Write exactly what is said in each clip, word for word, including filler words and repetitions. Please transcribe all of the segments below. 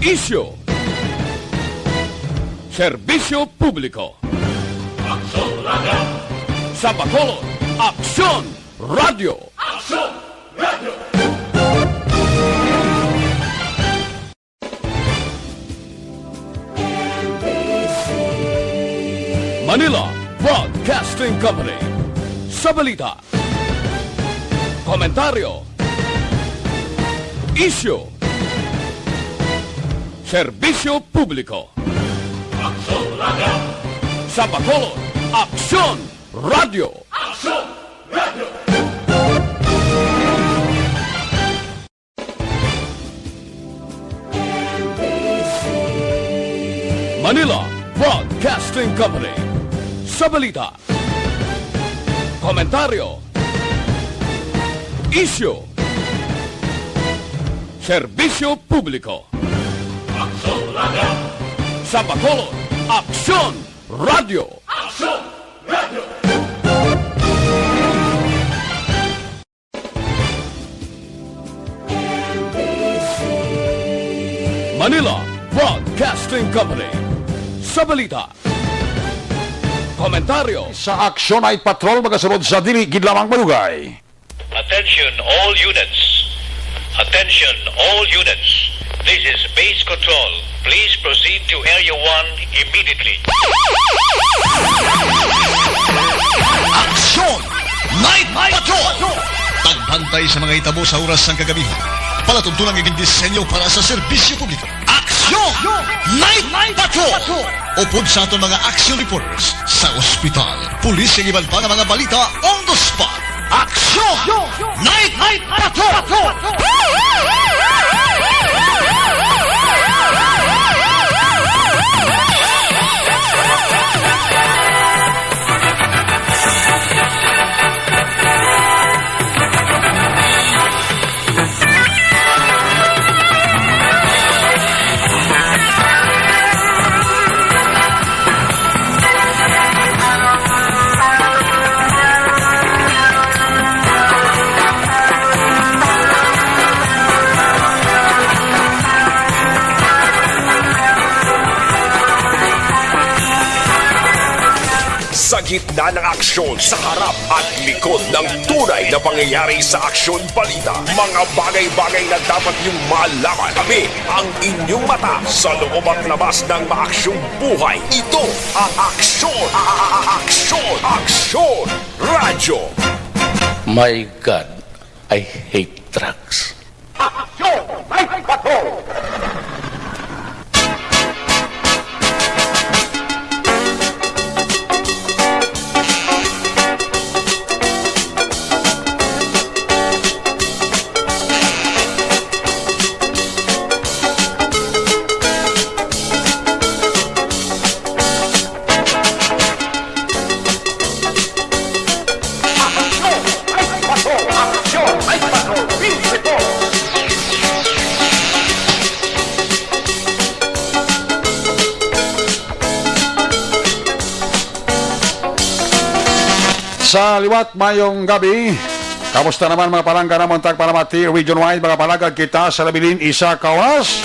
Isyu. Serbisyo publiko. Aksyon Radio. Sa Bacolod, Aksyon Radio. Aksyon Radio. Manila Broadcasting Company. Sa balita, komentaryo, isyu, serbisyo publiko. Aksyon Radio. Sa Bacolod, Aksyon Radio. Aksyon Radio. Manila Broadcasting Company. Sa balita, komentaryo, isyu, serbisyo publiko. Aksyon Radio. Sa Bacolod, Aksyon Radio. Aksyon Radio. Manila Broadcasting Company. Sa balita, komentaryo. Sa Action Night Patrol, magasunod sa dili gid lamang malugay. Attention all units. Attention all units. This is base control. Please proceed to Area one immediately. Action Night Patrol! Pagbantay sa mga hitabo sa oras sang kagabi. Palatuntunan nga gindisenyo para sa serbisyo publiko. Action Night Patrol! Upod sa aton mga action reporters sa ospital, pulis, ug iban pa nga mga balita on the spot. Action Night Patrol! Sa gitna ng aksyon, sa harap at likod ng tunay na pangyayari sa aksyon balita, mga bagay-bagay na dapat niyong malaman. Kami ang inyong mata sa loob at labas ng maaksyong buhay. Ito ang aksyon, a- a- a- aksyon, aksyon, radyo. My God, I hate drugs. Aksyon! May bato! Sa liwat, mayong gabi. Kamusta naman, mga palangga namon tagpalamati, region-wide, mga palagad kita sa nabilin isa ka oras,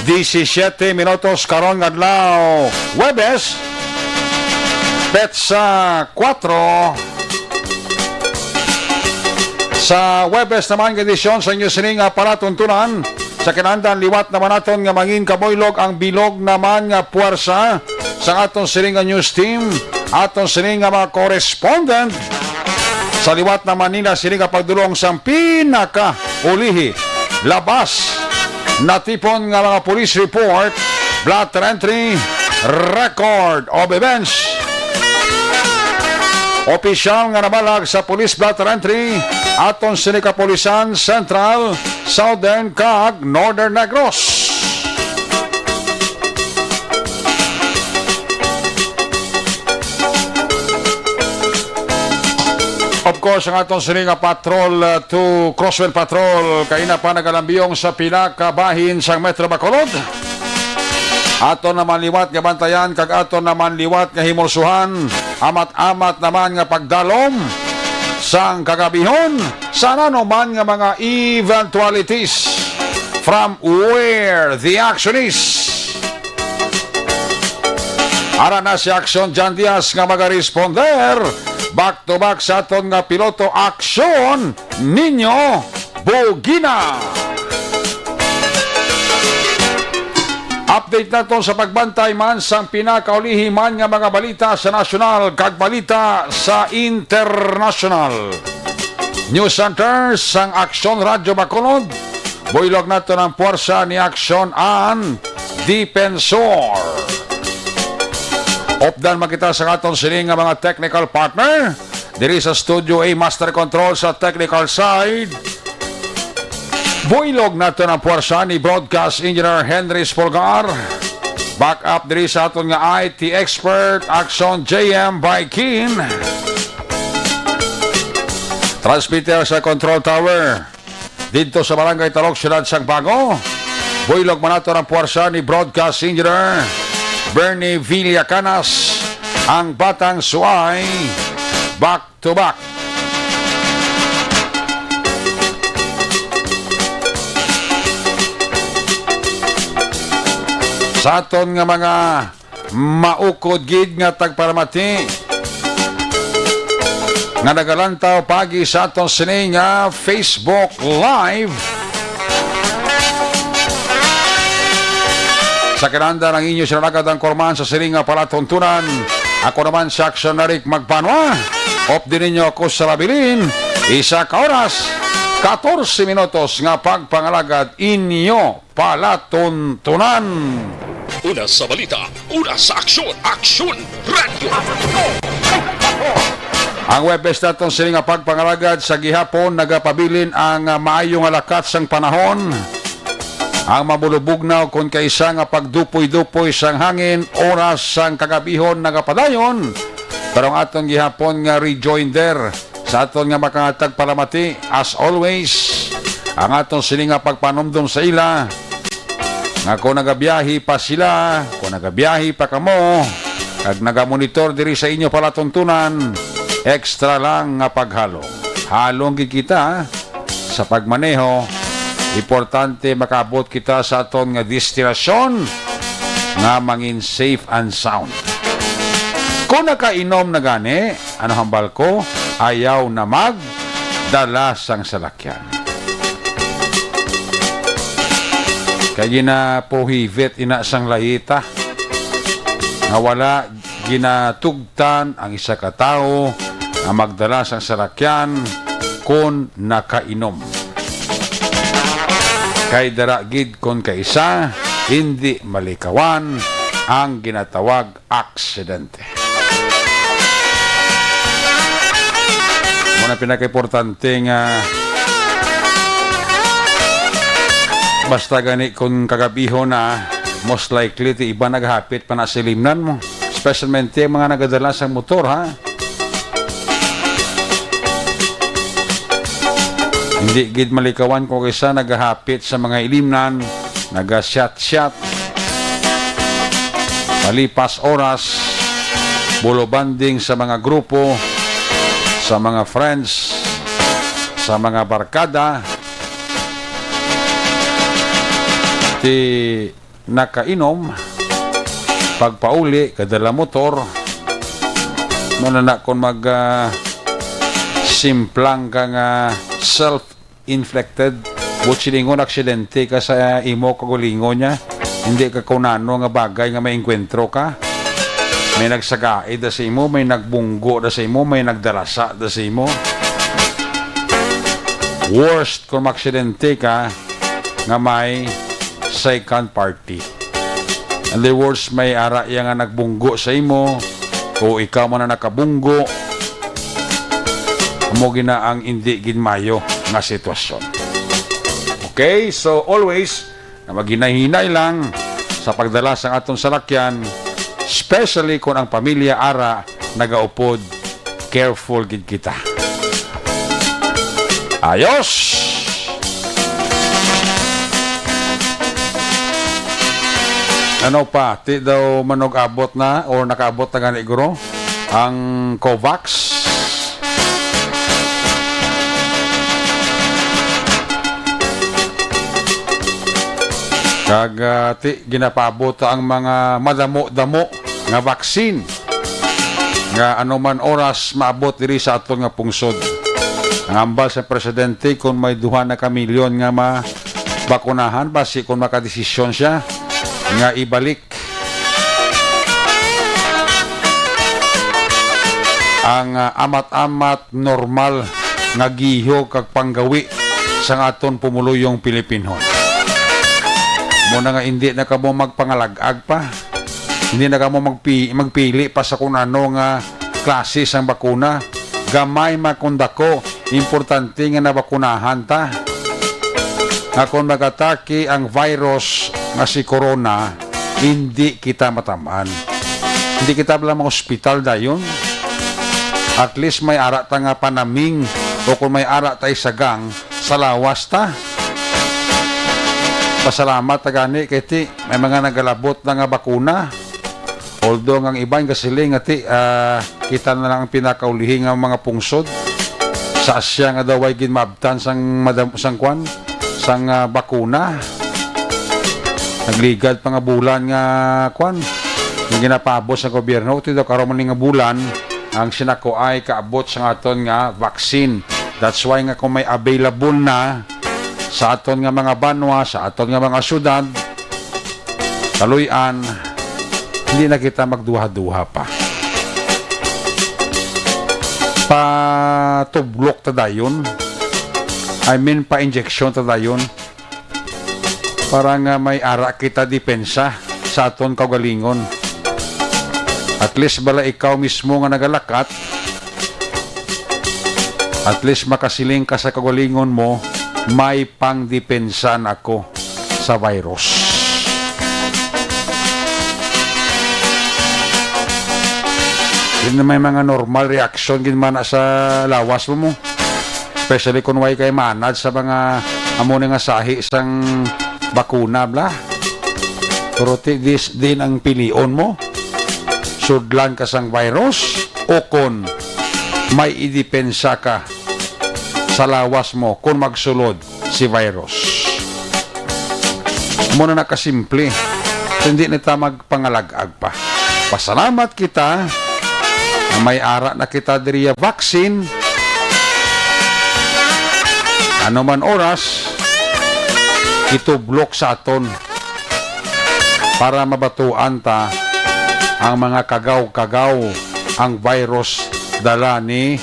disisiete minutos karon nga adlaw, Huwebes, petsa kuwatro. Sa Huwebes naman nga edisyon sa inyo sini nga palatuntunan, sa kinahanglan liwat naman naton nga mangin kabuylog ang bilog naman nga puwersa sang aton sini nga news team, aton sini nga mga correspondent sa liwat na Manila, sini nga pagdulong sang pinakaulihi, labas natipon nga mga police report, blotter entry, record of events. Opisyal nga nabalag sa police blotter entry, aton sini kapulisan Central, Southern, kag Northern Negros. Of course, ang aton sini nga patrol, uh, to Crosswind Patrol, kaina pa nagalambiyong sa pila ka bahin sang Metro Bacolod. Aton naman liwat nga bantayan kag aton naman liwat nga himulsuhan, amat-amat naman nga pagdalom sang kagabihon sa ano man nga mga eventualities. from where the action is. Ara na si Action John Diaz nga magaresponder. Back to back sa aton nga piloto, Action Niño Bugina. Update naton sa pagbantay man sang pinakaulihi man nga mga balita sa nasyonal kag balita sa internasyonal. News Center sang Aksyon Radyo Bacolod, buylog naton ang puwersa ni Aksyon an Dipensor. Updan man kita sa aton sini nga mga technical partner. Diri sa Studio A, Master Control sa technical side, buylog naton ang puwersa ni Broadcast Engineer Henry Spolgar. Back up diri sa aton nga I T expert, Action J M Baikin. Transmitter sa Control Tower didto sa Barangay Talok, Siyudad sang Bago. Buylog man naton ang puwersa ni Broadcast Engineer Bernie Villacanas, ang Batang Suay, back to back. Sa aton nga mga maukod gid nga tagpalamati nga nagalantaw pagi sa aton sini nga Facebook Live. Sa kinanda ng inyo sinalagad ang korman sa sini nga palatuntunan. Ako naman si Action Eric Magbanwa. Op din ninyo ako sa labilin. Isa ka oras, katorse minutos nga pagpangalagad inyo palatuntunan. Una sa balita, una sa aksyon, Aksyon Radyo. Ang Webes naton sini nga pagpangalagad sa gihapon nagapabilin ang, ah, maayo nga lakat sang panahon. Ang mabulubugnaw kon kaisa nga pagdupoy-dupoy sang hangin oras sang kagabihon nagapadayon. Pero ang aton gihapon nga rejoinder sa aton nga makahatag palamati, as always, ang aton sini nga pagpanumdom sa ila nga kung nagabiyahe pa sila, kung nagabiyahe pa kamo, kag nagamonitor diri sa inyo palatuntunan, extra lang nga paghalong. Halong gid kita sa pagmaneho, importante makaabot kita sa aton nga destinasyon nga mangin safe and sound. Kung nakainom na gani, ano hambal ko, ayaw na magdala sang salakyan. Kay ginapuhivit ina sang layita nga wala ginatugtan ang isa ka tawo nga magdala sang salakyan kon nakainom. Kay dara gid kon kaisa, hindi malikawan ang ginatawag aksidente. Muna pinakaimportante nga basta gani kung kagabihon na, most likely ti iba naghapit pa na sa limnan mo. Especialmente ang mga nagadala sa motor, ha? Hindi gid malikawan kung isa nagahapit sa mga ilimnan, nagasyat-syat, palipas oras, bulobanding sa mga grupo, sa mga friends, sa mga barkada, ti nakainom, pagpauli, kadala motor, mo na na kung mag, ah, simplang ka nga self-inflicted, buot silingon aksidente ka sa imo kaugalingon niya. Hindi ka kunano nga bagay nga maengkwentro ka. May nagsagaid da sa imo, may nagbunggo da sa imo, may nagdalasa da sa imo. Worst kung maaksidente ka nga may second party. In other words, may ara iya nga nagbunggo sa imo o ikaw man ang nakabunggo. Amo gina ang hindi gid mayo nga sitwasyon. Okay, so always na maghinahinay lang sa pagdala sa aton salakyan, especially kung ang pamilya ara nagaupod, careful gid kita. Ayos! Ano pa? Ti daw manog abot na or nakaabot na gani, guro? Ang COVAX? Kag, ah, ti, ginapaabot ang mga madamo-damo nga vaccine nga anuman oras maabot diri sa aton nga pungsod. Ang hambal sa presidente, kung may duha na ka milyon nga mabakunahan, basi kung makadesisyon siya nga ibalik ang, ah, amat-amat normal nga giho kag panggawi sang aton pumuluyong Pilipinhon. Muna nga hindi na kamo magpangalag-ag pa. Hindi na kamo magpi-, magpili pa sa kung ano nga klase sang bakuna. Gamay man kung dako, importante nga nabakunahan ta. Nga kung mag-atake ang virus nga si corona, hindi kita matamaan. Hindi kita bala ma-hospital dayon. At least may ara ta nga panaming o kung may ara ta isagang sa lawas ta. Pasalamat ta gani kay ti may mga nagalabot na nga bakuna. Although ang iban gasiling nga ti, ah, kita na lang ang pinakaulihi nga mga pungsod sa Asia nga daw ay ginmabtan sang madam-, sang kwan, sang, ah, bakuna. Nagligad pa nga bulan nga kwan, nga ginapabot sa gobyerno, ti daw karon man ni nga bulan ang sinako ay kaabot sa aton nga vaccine. That's why nga kung may available na sa aton nga mga banwa, sa aton nga mga syudad, kaluy-an, hindi na kita magduha-duha pa. Patublok ta dayon. I mean, pa-injection ta dayon. Para nga may ara kita depensa sa aton kaugalingon. At least bala ikaw mismo nga nagalakat, at least makasiling ka sa kaugalingon mo, may pangdepensa na ako sa virus. Yun na may mga normal reaction gid man na sa lawas mo mo. Especially kung way kay manad sa mga amo ni nga sahi sang bakuna, bla. Pero ti, dis, din ang pilion mo. Sudlan ka sang virus o kon may idepensa ka sa lawas mo kung magsulod si virus. Muna na kasimple. Hindi na ta magpangalag-ag pa. Pasalamat kita nga may ara na kita diriya vaccine. Ano man oras, itublok sa aton para mabatuan ta ang mga kagaw-kagaw ang virus dala ni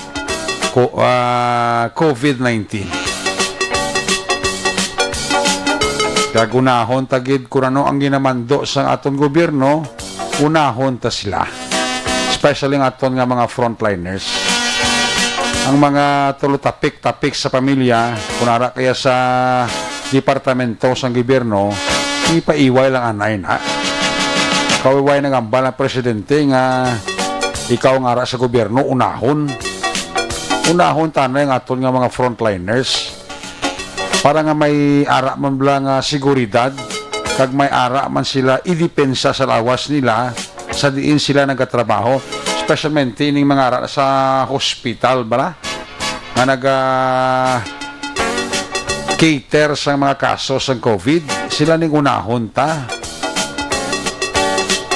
ko-, ah, covid nineteen. Kag unahon ta gid kung ano ang ginamando sa aton gobyerno, unahon ta sila. Especially ang aton nga mga frontliners. Ang mga tulo tapik-tapik sa pamilya, kung ara kaya sa departamento sang gobyerno, ipaiway lang anay na. Kawiway nagambal ang presidente nga ikaw nga ara sa gobyerno, unahon. Unahon tanay ang aton nga mga frontliners. Para nga may ara man bala nga seguridad, kag may ara man sila idepensa sa lawas nila sa diin sila nagatrabaho, especialmente ining mga ara sa hospital bala nga naga cater sa mga kaso sang covid, sila ning unahon ta.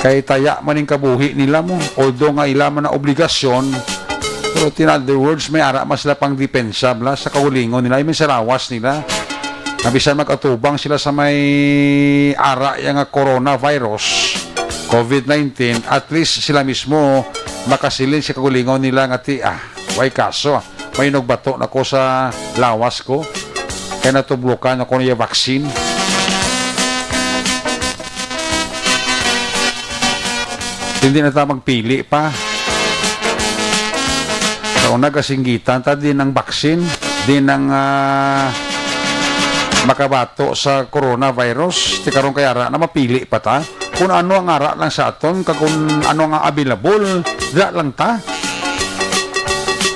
Kay taya man ning kabuhi nila mo, although nga ila man ang obligasyon, pero in other words, may ara man sila pang depensa bala sa kaugalingon nila, I mean, sa lawas nila. Nga bisan mag-atubang sila sa may ara ya nga coronavirus, covid nineteen, at least sila mismo makasiling sa kaugalingon nila nga ti, ah, way kaso, ah. May nagbato na ko sa lawas ko. Kay natublokan ako niya vaccine. Hindi na ta magpili pa. Sa una, kasinggitan ta din ang vaccine, din ang, ah, makabato sa coronavirus. Ti karon kay ara na mapili pa ta. Kung ano ang ara lang sa aton, kag kung ano ang available, dira lang ta.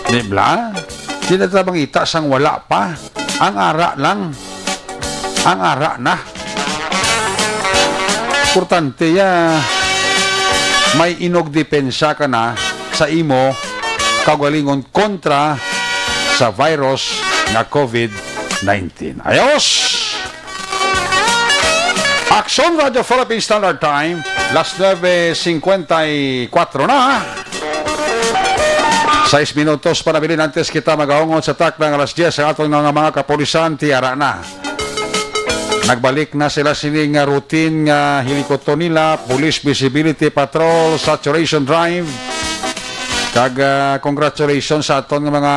Di bala? Di na ta mangita sang wala pa. Ang ara lang. Ang ara na. Importante ya, may inogdepensa ka na sa imo kaugalingon kontra sa virus nga covid nineteen. Ayos! Aksyon Radyo Philippine Standard Time, las nuebe cincuenta y cuatro na. Sais minutos pa nabilin antes kita magaungon sa takna nga alas diyes ang aton nga, nga mga kapulisan, tiara na. Nagbalik na sila sini nga routine nga hilikuton nila, police visibility patrol, saturation drive. Kag, ah, congratulations sa aton nga mga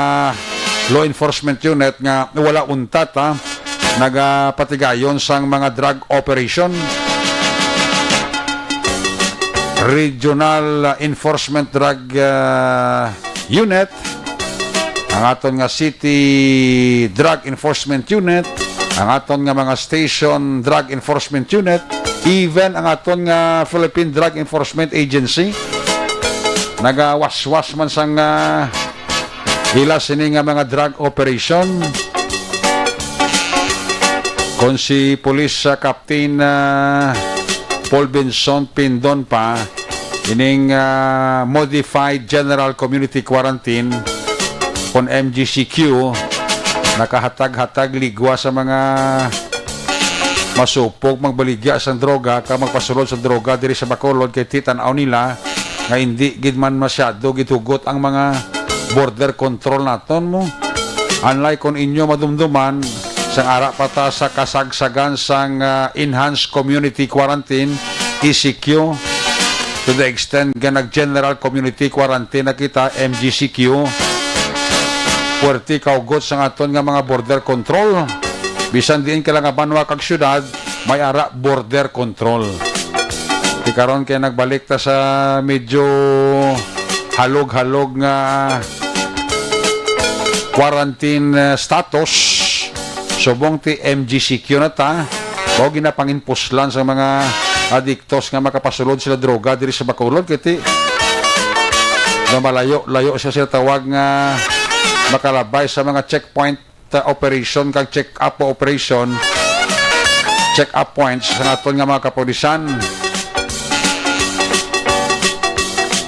law enforcement unit nga wala untat, ha, nagapatigayon sang mga drug operation. Regional, ah, Enforcement Drug, ah, Unit, ang aton nga City Drug Enforcement Unit, ang aton nga mga Station Drug Enforcement Unit, even ang aton nga Philippine Drug Enforcement Agency, nagawaswas man sang, ah, ila sini nga mga drug operation. Kon si Police, ah, Captain, ah, Paul Benson Pindon pa, ining, ah, Modified General Community Quarantine, kon M G C Q, nakahatag-hatag ligwa sa mga masupog magbaligya sang droga kag magpasulod sa droga diri sa Bacolod, kay titan-aw nila nga indi gid man masyado gid hugot ang mga border control naton mo. Unlike kon inyo madumduman, sang ara pa ta sa kasagsagan sang, ah, Enhanced Community Quarantine, E C Q, to the extent nga nag-general community quarantine na kita, M G C Q, puwerte kaugot sang aton nga mga border control. Bisan diin ka lang nga banwa kag syudad, may ara border control. Di karon kay nagbalik ta sa medyo halog-halog nga quarantine, eh, status. Subong ti M G C Q na ta. Mao ginapanginpuslan sa mga adiktos nga makapasulod sila droga diri sa Bacolod, kay ti nga malayo-layo siya, sila tawag nga makalabay sa mga checkpoint, uh, operation kag check-up operation, check-up points sa aton nga mga kapulisan.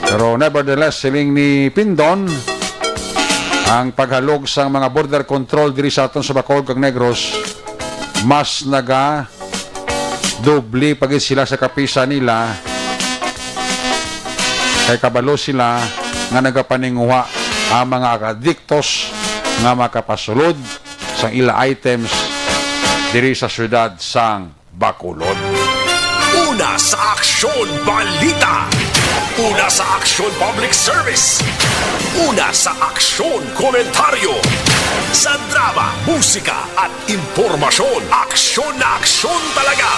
Pero nevertheless, siling ni Pindon, ang paghalog sang mga border control diri sa aton sa Bacolod kag Negros, mas naga doble pa gid sila sa kapisan nila, kay kabalo sila nga nagapaninguha ang mga adiktos nga makapasulod sang ila items diri sa siyudad sang Bacolod. Una sa Aksyon Balita. Una sa Aksyon Public Service. Una sa Aksyon Komentaryo. Sa drama, musika, at impormasyon. Aksyon na aksyon talaga.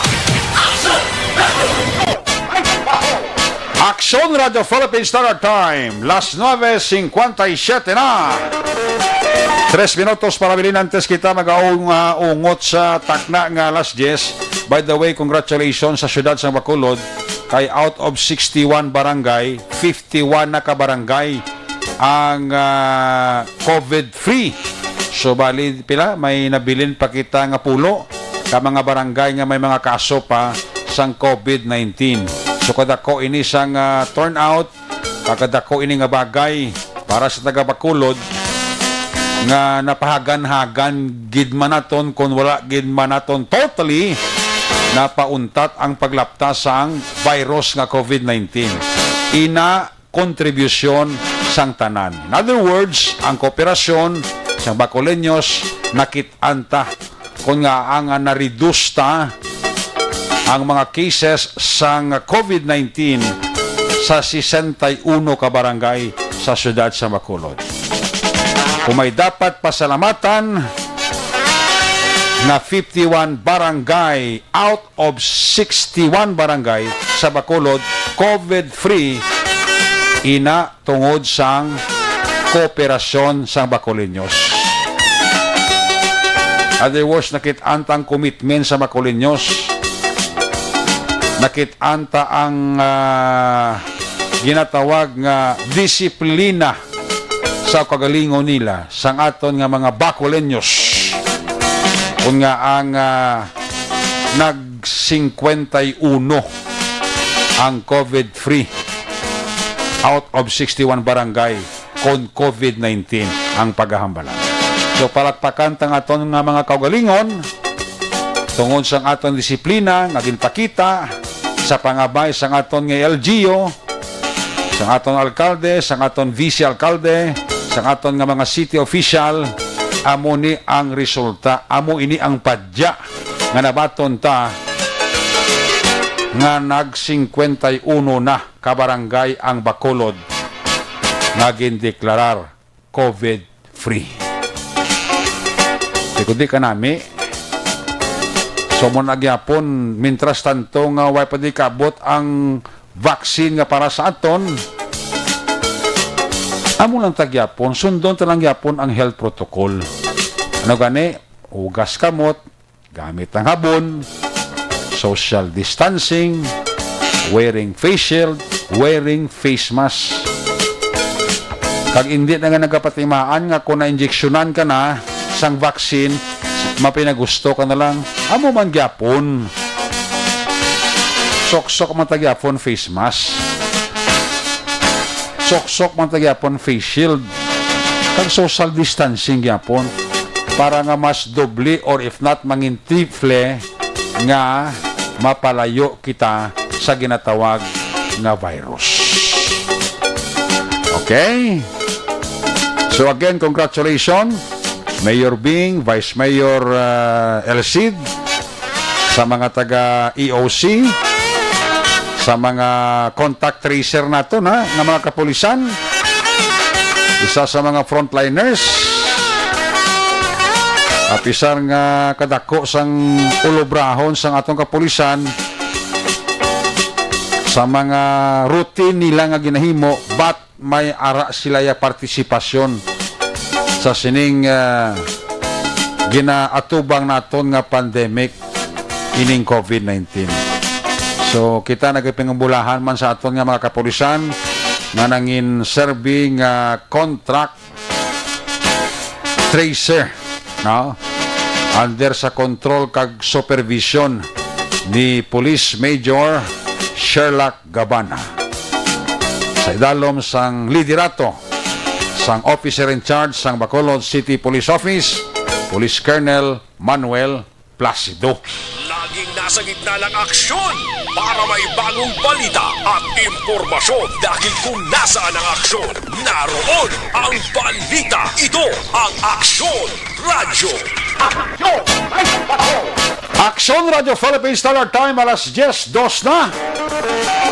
Aksyon Radyo Philippine Standard Time, las nuebe cincuenta y siete na. Tres minutos para bilin antes kita magaung-, ah, ungot sa takna nga alas diyes. By the way, congratulations sa siyudad sang Bacolod, kay out of sixty-one barangay, fifty-one na ka barangay ang, ah, COVID free. So, bali, pila? May nabilin pa kita nga pulo ka mga barangay nga may mga kaso pa sang COVID nineteen. So, kadako ini sang, ah, turnout, kag kadako ini nga bagay para sa taga Bacolod nga napahagan-hagan gid man naton, kon wala gid man naton totally napauntat ang paglapta sang virus nga COVID nineteen. Ina kontribusyon sang tanan. In other words, ang kooperasyon sang Bacoleños nakit-an ta kon nga ang, ah, na-reduce ta ang mga cases sang COVID nineteen sa sesenta y uno ka barangay sa siyudad sa Bacolod. Kung may dapat pasalamatan, nga fifty-one barangay out of sixty-one barangay sa Bacolod COVID-free, ina tungod sang kooperasyon sang Bacoleños. Other words, nakit-an ta ang commitment sa Bacoleños. Nakit-an ta ang, ah, ginatawag nga disiplina sa kagalingon nila, sang aton nga mga Bacoleños. Kun nga ang, ah, nag singkwenta y uno ang COVID-free out of sixty-one barangay kon COVID nineteen ang pagahambala. So, palakpakan ta nga aton nga mga kaugalingon. tungod sang aton disiplina nga ginpakita sa pangabay sang aton nga L G U, sang aton alkalde, sang aton vice alkalde, sang aton nga mga city official, amo ni ang resulta, amo ini ang padya nga nabaton ta nga nag singkwenta y uno na ka barangay ang Bacolod nga gindeklarar COVID-free. Di kundi kanami. So, mo na gyapon, mintras tanto nga way pa di kaabot ang vaccine nga para sa aton, amo lang ta gyapon, sundon ta lang gyapon ang health protocol. Ano gani? Hugas kamot, gamit ang habon, social distancing, wearing face shield, wearing face mask. Kag indi na nga nagapatimaan nga kung na-injeksyonan ka na sang vaccine, mapinagusto ka na lang, amo man gyapon. Soksok man ta gyapon face mask. Soksok man ta gyapon face shield. Kag social distancing gyapon para nga mas doble or if not mangin triple nga mapalayo kita sa ginatawag nga virus. Okay? So again, congratulations, Mayor Bing, Vice Mayor, uh, El Cid, sa mga taga E O C, sa mga contact tracer naton, ha, nga mga kapulisan, isa sa mga frontliners. Apisar nga kadako sang ulobrahon sang atong kapulisan sa mga routine nila nga ginahimo, but may ara sila ya partisipasyon sa sining, ah, ginaatubang naton nga pandemic, ining COVID nineteen. So, kita nagapingabulahan man sa aton nga mga kapulisan nga nangin serbi nga contract tracer, no? Under sa kontrol kag supervision ni Police Major Sherlock Gabana. Sa idalom sang liderato sang officer in charge sang Bacolod City Police Office, Police Colonel Manuel Placido. Laging nasa gitna ng aksyon para may bagong balita at impormasyon. Dahil kung nasaan ang aksyon, naroon ang balita. Ito ang Aksyon Radyo. Aksyon Radyo Philippines, Standard Time, alas diyes dos na.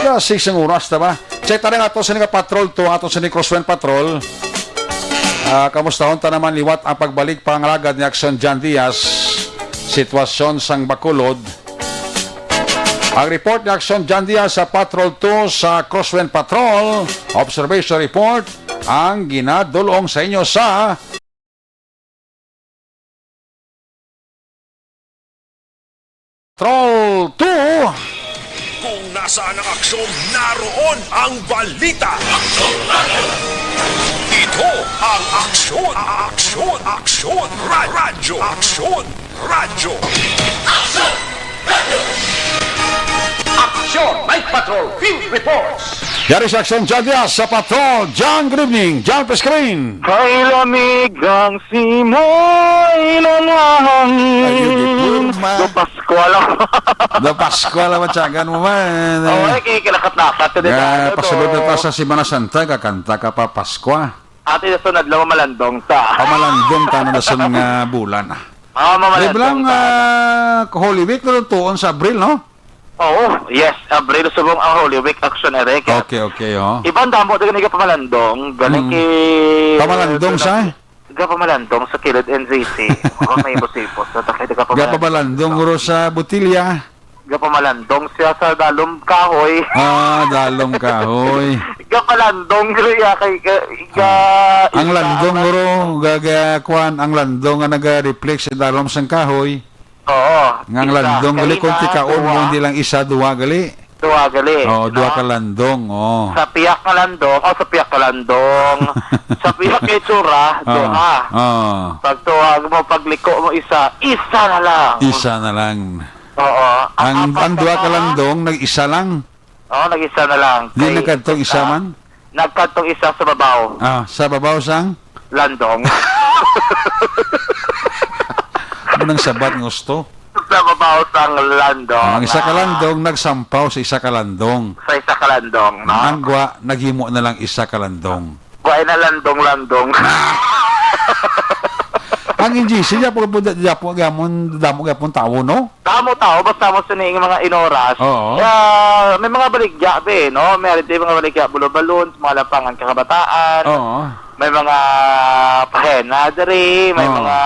Alas sais ang oras, tama? Check tayo nga ato sa nga patrol to, ato sa ni Crosswind Patrol. Ah, kamustahon ta naman liwat ang pagbalik pangalagad ni Aksyon John Diaz. Sitwasyon sang Bacolod. Ang report ni Aksyon John Diaz sa Patrol two sa Crosswind Patrol. Observation report ang ginadulong sa inyo sa Patrol two. Kung nasaan ang aksyon, naroon ang balita. Ito ang Aksyon, Aksyon, Aksyon, Ra-, Radyo, Aksyon, Radyo. Aksyon Night Patrol Field Reports. Yari sa Aksyon John Diaz sa Patrol. John, good evening. John, press screen. Kay lamig ang simoy ng hangin. Ay, yun, yun, yun, ma. Do Pascual. Do Pascual ang matyagan mo man. Oh, ay, kikilakot-lakot ka din, Nga, ano, pasulod na to. Ta sa Semana Santa, kakanta ka pa Paskwa. Ate, sa sunod lang, mamalandong ta. Pamalandong ta na sa mga bulan, ah. Ah, mamalandong Di ba lang, ta. Ah, Holy Week na tuon sa Abril, no? Oo, yes, Abril subong ang Holy Week, Aksyon Eric. Okay, okay, oh. Iban damo din nga pamalandong, galing Mm. kay Pamalandong sa? Gapamalandong sa kilid N Z C. Ako may musipos, sa takay gapamalandong. Gapamalandong ro sa botilya. Gapamalandong siya sa dalom kahoy. Ah, dalom kahoy. Gapalandong ro ya kay ga, ga, Ang isa landong ang ro, gaga, kwan, ang landong nga naga-reflect sa dalom sang kahoy. Oo. Nga ang Isa, landong gali kung kaina, tikaon mo, duha. Hindi lang isa, duha gali. Duha gali, Oo, duha no? Ka landong, oo. Sa piyak nga landong, oh, sa piyak ka landong. Sa piyak ka itsura, Oo. Duha. Oo. Pagtuwag mo, pagliko mo, isa, isa na lang. Isa na lang. Oo. Ang, Ang apat ang ka duha ka pa, landong, nag-isa lang. Oo, nag-isa na lang. Di Kay nagkadtong isa isa, man? Nagkadtong isa sa babaw. Ah, sa babaw sang? Landong. Ano nang sabat ng gusto? sa babaw sang landong. Ang isa ka Ah. landong nagsampaw sa isa ka landong. Sa isa ka landong, no? Ang gwa, naghimo na lang isa ka landong. Gwa na landong-landong. Ang N G C, diya po, diya po, gyapon, damo gyapon tawo, no? Damo tawo, basta mo sining mga inoras. Oo. Ah, may mga baligya, be, no? May rin mga baligya, bulo-balon, mga lapangan kakabataan. Oo. May mga pahena diri, may Oo. mga,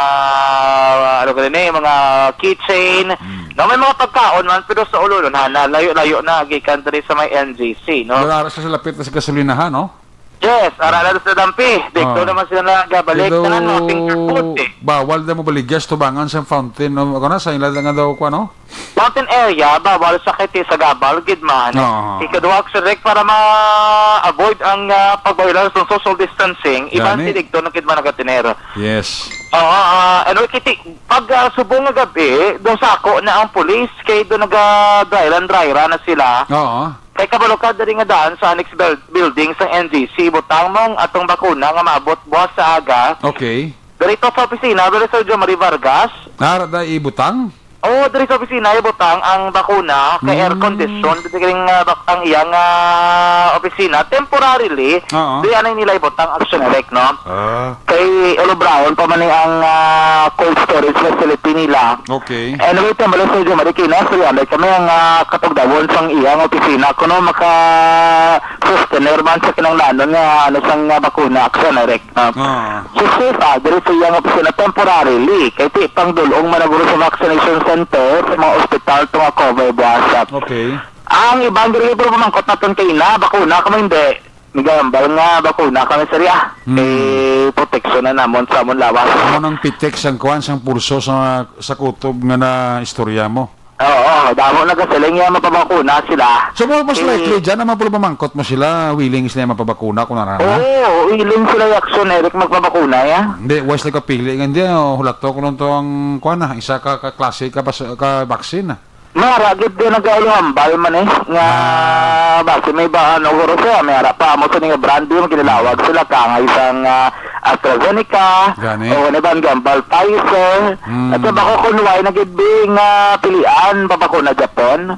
ano ka rin eh, mga keychain. Mm. No, may mga pagkaon man, pero sa ulo, no, na, layo-layo na, gikan diri sa may N G C, no? Wala ra sa lapit na sa gasolinahan, no? Yes, ara na sa Dampi. Dito Oo. naman sila nagabalik. Pero Tanan mga finger food, eh. bawal na mo baligya sa tubangan sa fountain, no? Ako na, sa ila nga daw ko, ano? Mountain area, bawal sa kay sa Gabal, gid man. Oo. Ikaduha, Sir Rick, para ma-avoid ang, ah, pagbayolar sa social distancing, iban Gani. si Digto na gid man nagatiner. Yes. Oo, ah, ano, kiti, pag, ah, subong nga gabi, do sako na ang pulis, kay do naga-dry run, dry run na sila. Oo. Kay kabalo ka diri nga daan sa annex buil-, building sa N G C, butang mo ang atong bakuna nga maabot buwas sa aga. Okay. Diri to sa opisina, diri sa Jomari Vargas. Nara da ibutang? Oo, diri sa opisina, ibutang ang bakuna kay air Mm. condition, diri nga bak-, ang iyang, ah, opisina, temporarily, Oo. di anay nila ibutang, Action Direct, no? Ah. Kay ulubraon pa man ni ang, ah, cold storage facility nila. Okay. Anyway, tambal sa Jomari Kinas, three hundred kami ang, ah, katugdawon sang iyang opisina. Kuno maka-sustainer man sa kinahanglanon nga, ano, sang, ah, bakuna, Action Direct. Ah. Ah. So, safe, ah, diri sa iyang opisina temporarily. Kay ti pang dulong managuro sa vaccination center, sa mga ospital, to nga cover buwasa. Okay. Ang iban diri, pero pamangkot naton kay na, bakuna ka man, hindi. Nagambal nga bakuna kami, sir, ya. Hmm. Eh, proteksyon na namon sa amon lawas. Amo nang pitik sang kuwan, sang pulso sa, sa kutob nga na istorya mo. Oo, damo nagasiling nga mapabakuna sila. So, mo, mas Eh, likely dyan na mapulong pamangkot mo sila, willing sila mapabakuna kung narana? Oo, willing sila, Action Eric, magpabakuna, ya. Hindi, wise na kapili nga, hindi, oh, hulato ko lang to ang, kuwan na, isa ka, ka klase ka, bas-, ka vaccine na. Mara, gid din nag-aulo hambal man eh, nga Ah. basi may ba, ano, guro siya, may ara pa, amo sa nga brand, yung ginilawag sila, kangay sang, ah, AstraZeneca, Gani. o ano ba, ang gambal, Pfizer. Mm. At sa bako kung why na gid, bi, nga pilian, babakuna Japon.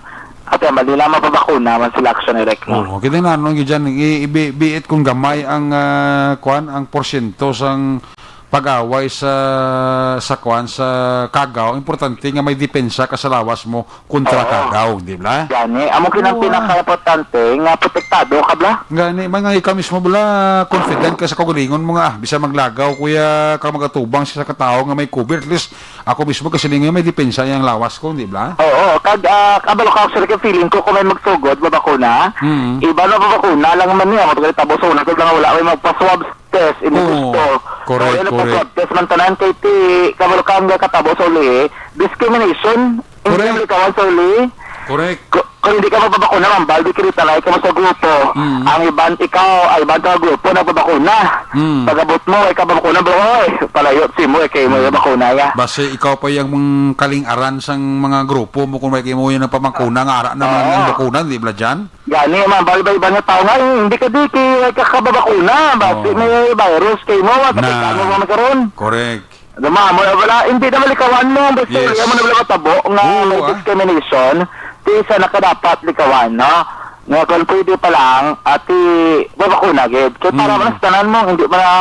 At yan, mali lang mapabakuna man sila, Action Eric, no? Oo, kita na, ano, gid dyan, i-, i-, bi-, biit kung gamay ang, ah, kwan, ang porsyento sang pag-away sa, sa kwan, sa kagaw. Importante nga may depensa ka sa lawas mo kontra Oo. kagaw, di ba? Gani, amo kinang Oo, ah. pinaka-importante nga protektado ka, bla? Gani, man nga ikaw mismo, bla, confident ka sa kaugalingon mo nga, ah, bisan maglagaw, kuya, ka magatubang sa katawo nga may COVID, at least ako mismo kasi ninyo may depensa yang lawas ko, di ba? Oo, kag, ah, kabalo ka, actually, kay feeling ko kung may magsugod, mabakuna, Mm. iba na mabakuna lang man niya, matagalitabo sa una, kag lang wala may magpa-swab test, hindi Oo. gusto. Correct, O, yun ang correct. pag-swab test man tanan, kay ti, kabalo ka ang katabo sa uli, discrimination, hindi Correct. ang likawan sa uli. Correct. Ku-, kung hindi ka mapabakuna, mambal, di kinitalay ka mo sa grupo. Mm. Ang iban, ikaw, ay iban sa grupo, nagpabakuna. Mm. Pag-abot mo, ay ka bakuna, bro, oy, palayo, si mo, ay kayo mo Mm. yung bakuna, ya. Base ikaw pa yung kaling-aran sang mga grupo mo, kung may kayo mo yung nagpabakuna, nga ara naman Oo. ang bakuna, di ba dyan? Gani, man, bali ba iba nga tao nga, eh, hindi ka di, kay, kay kakababakuna, basi Oo. may virus kay mo, at Na. Ka mo, mga karon. Correct. Dama, mo, wala, hindi na malikawan mo, basta Yes. wala mo na wala matabo nga Oo, may ah. discrimination, di sa nakadapat likawan, no? Nga kung pwede pa lang, ati, babakuna gid. Kay para Mm. man sa tanan mo, hindi man na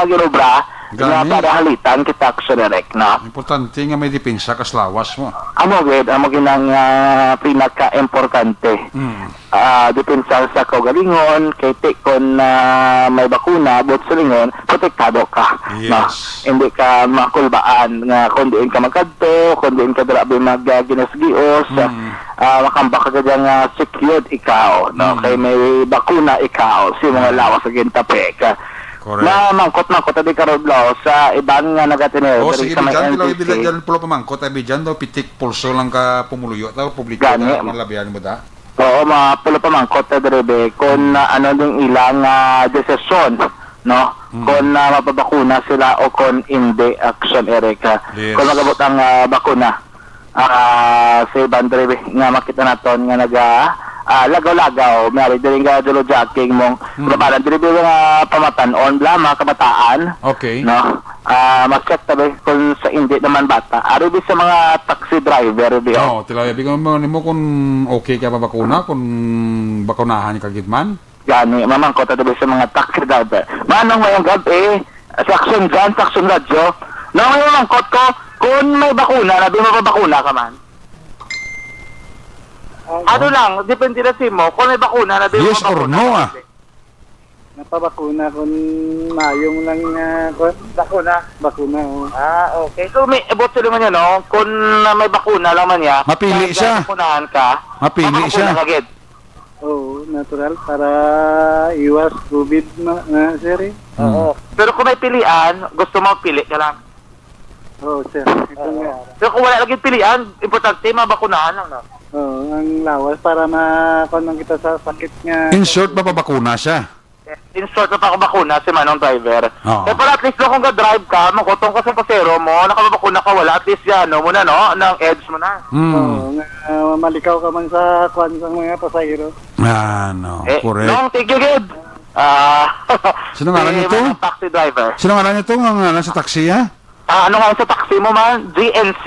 ginobra, nga Gani. para halitan kita, Action Direct, no? Importante nga may depensa kas lawas mo. Amo gid, amo gid ang, ah, pinaka-importante. Mm. Ah, depensa sa kaugalingon, kay ti kon, ah, may bakuna, buot silingon, protektado ka, Yes. no? Hindi ka makulbaan nga kung diin ka magkadto, kung diin ka grabe mag, ah, ginos-gios, Mm. ah, makambak ka dyan nga secured ikaw, no? Mm. Kay may bakuna ikaw, si mga Mm. lawas sa gintapik. Correct. Na mangkot-mangkot, adi ka, Rob Law, sa iban nga nagatinuod Oh, diri sige, sa may Bijan, tilaw, N T C. Bijan, pulo pa mangkot, ay, Bijan, daw, pitik, pulso lang ka pumuluyo, daw, publiko Gani. na, malabihan mo, da? Oo, mga pulo pa mangkot na diri, be. Kung, Hmm. ah, ano ding ilang, ah, desisyon, no? Hmm. Kung, ah, mapabakuna sila o kung hindi, Action Eric, ah. Yes. Kung magabot ang, ah, bakuna, ah, sa iban diri, be, nga makita naton nga naga, ah, lagaw-lagaw, may ari diri nga dulo jogging mong Hmm. labanan diri ba nga pamatan-on bla, mga kabataan, Okay. no? Ah, ma-check tabi kung sa hindi naman bata. Ari bi sa mga taxi driver bi, oh. Oh, tilaway, bigyan mo nimo kung okay ka mabakuna, kung bakunahan ka gid man. Gani, mamangkot tabi sa mga taxi driver. Manong, mayong gab-i, sa Aksyon dyan, sa Aksyon Radyo. No, may mamangkot ko, kung may bakuna, nabi mo pa bakuna ka man. Ano lang, depende na sa imo. Kung may bakuna, na di Yes mo or bakuna, no, ah? Napabakuna kun mayong lang, ah, kun Bakuna? Bakuna, oh. Ah, okay. So, may, about sa naman yun, no? Kung may bakuna lang man niya, Mapili kahit siya. Bakunahan ka, Mapili makakuha siya. Ka gid. Oo, natural. Para iwas covid ma-, na, sir, eh. Oo. Pero kung may pilian, gusto mo, pili ka lang. Oo, sir. Ito nga. Pero kung wala lagi pilian, importante, mabakunahan lang, no? Oo, ang lawas para ma-, kuwan lang kita sa sakit nga. In short, mapabakuna siya. In short, mapabakuna si Manong Driver. Oo. Kaya para at least, no, kung ga-drive ka, makutong ka sa pasero mo, nakababakuna ka, wala, at least, yan, no, muna, no, ng edge mo na. Hmm. Oo, nga, ah, malikaw ka man sa kuwan sa mga pasahero. Ah, no, Eh, correct. Nong, thank you, Gid. Ah, Sino ngalan si nito? Manong taxi driver. Sino ngalan nito? Ang ngalan sa taxi, ah? Ah, ano nga sa taxi mo man? G N C.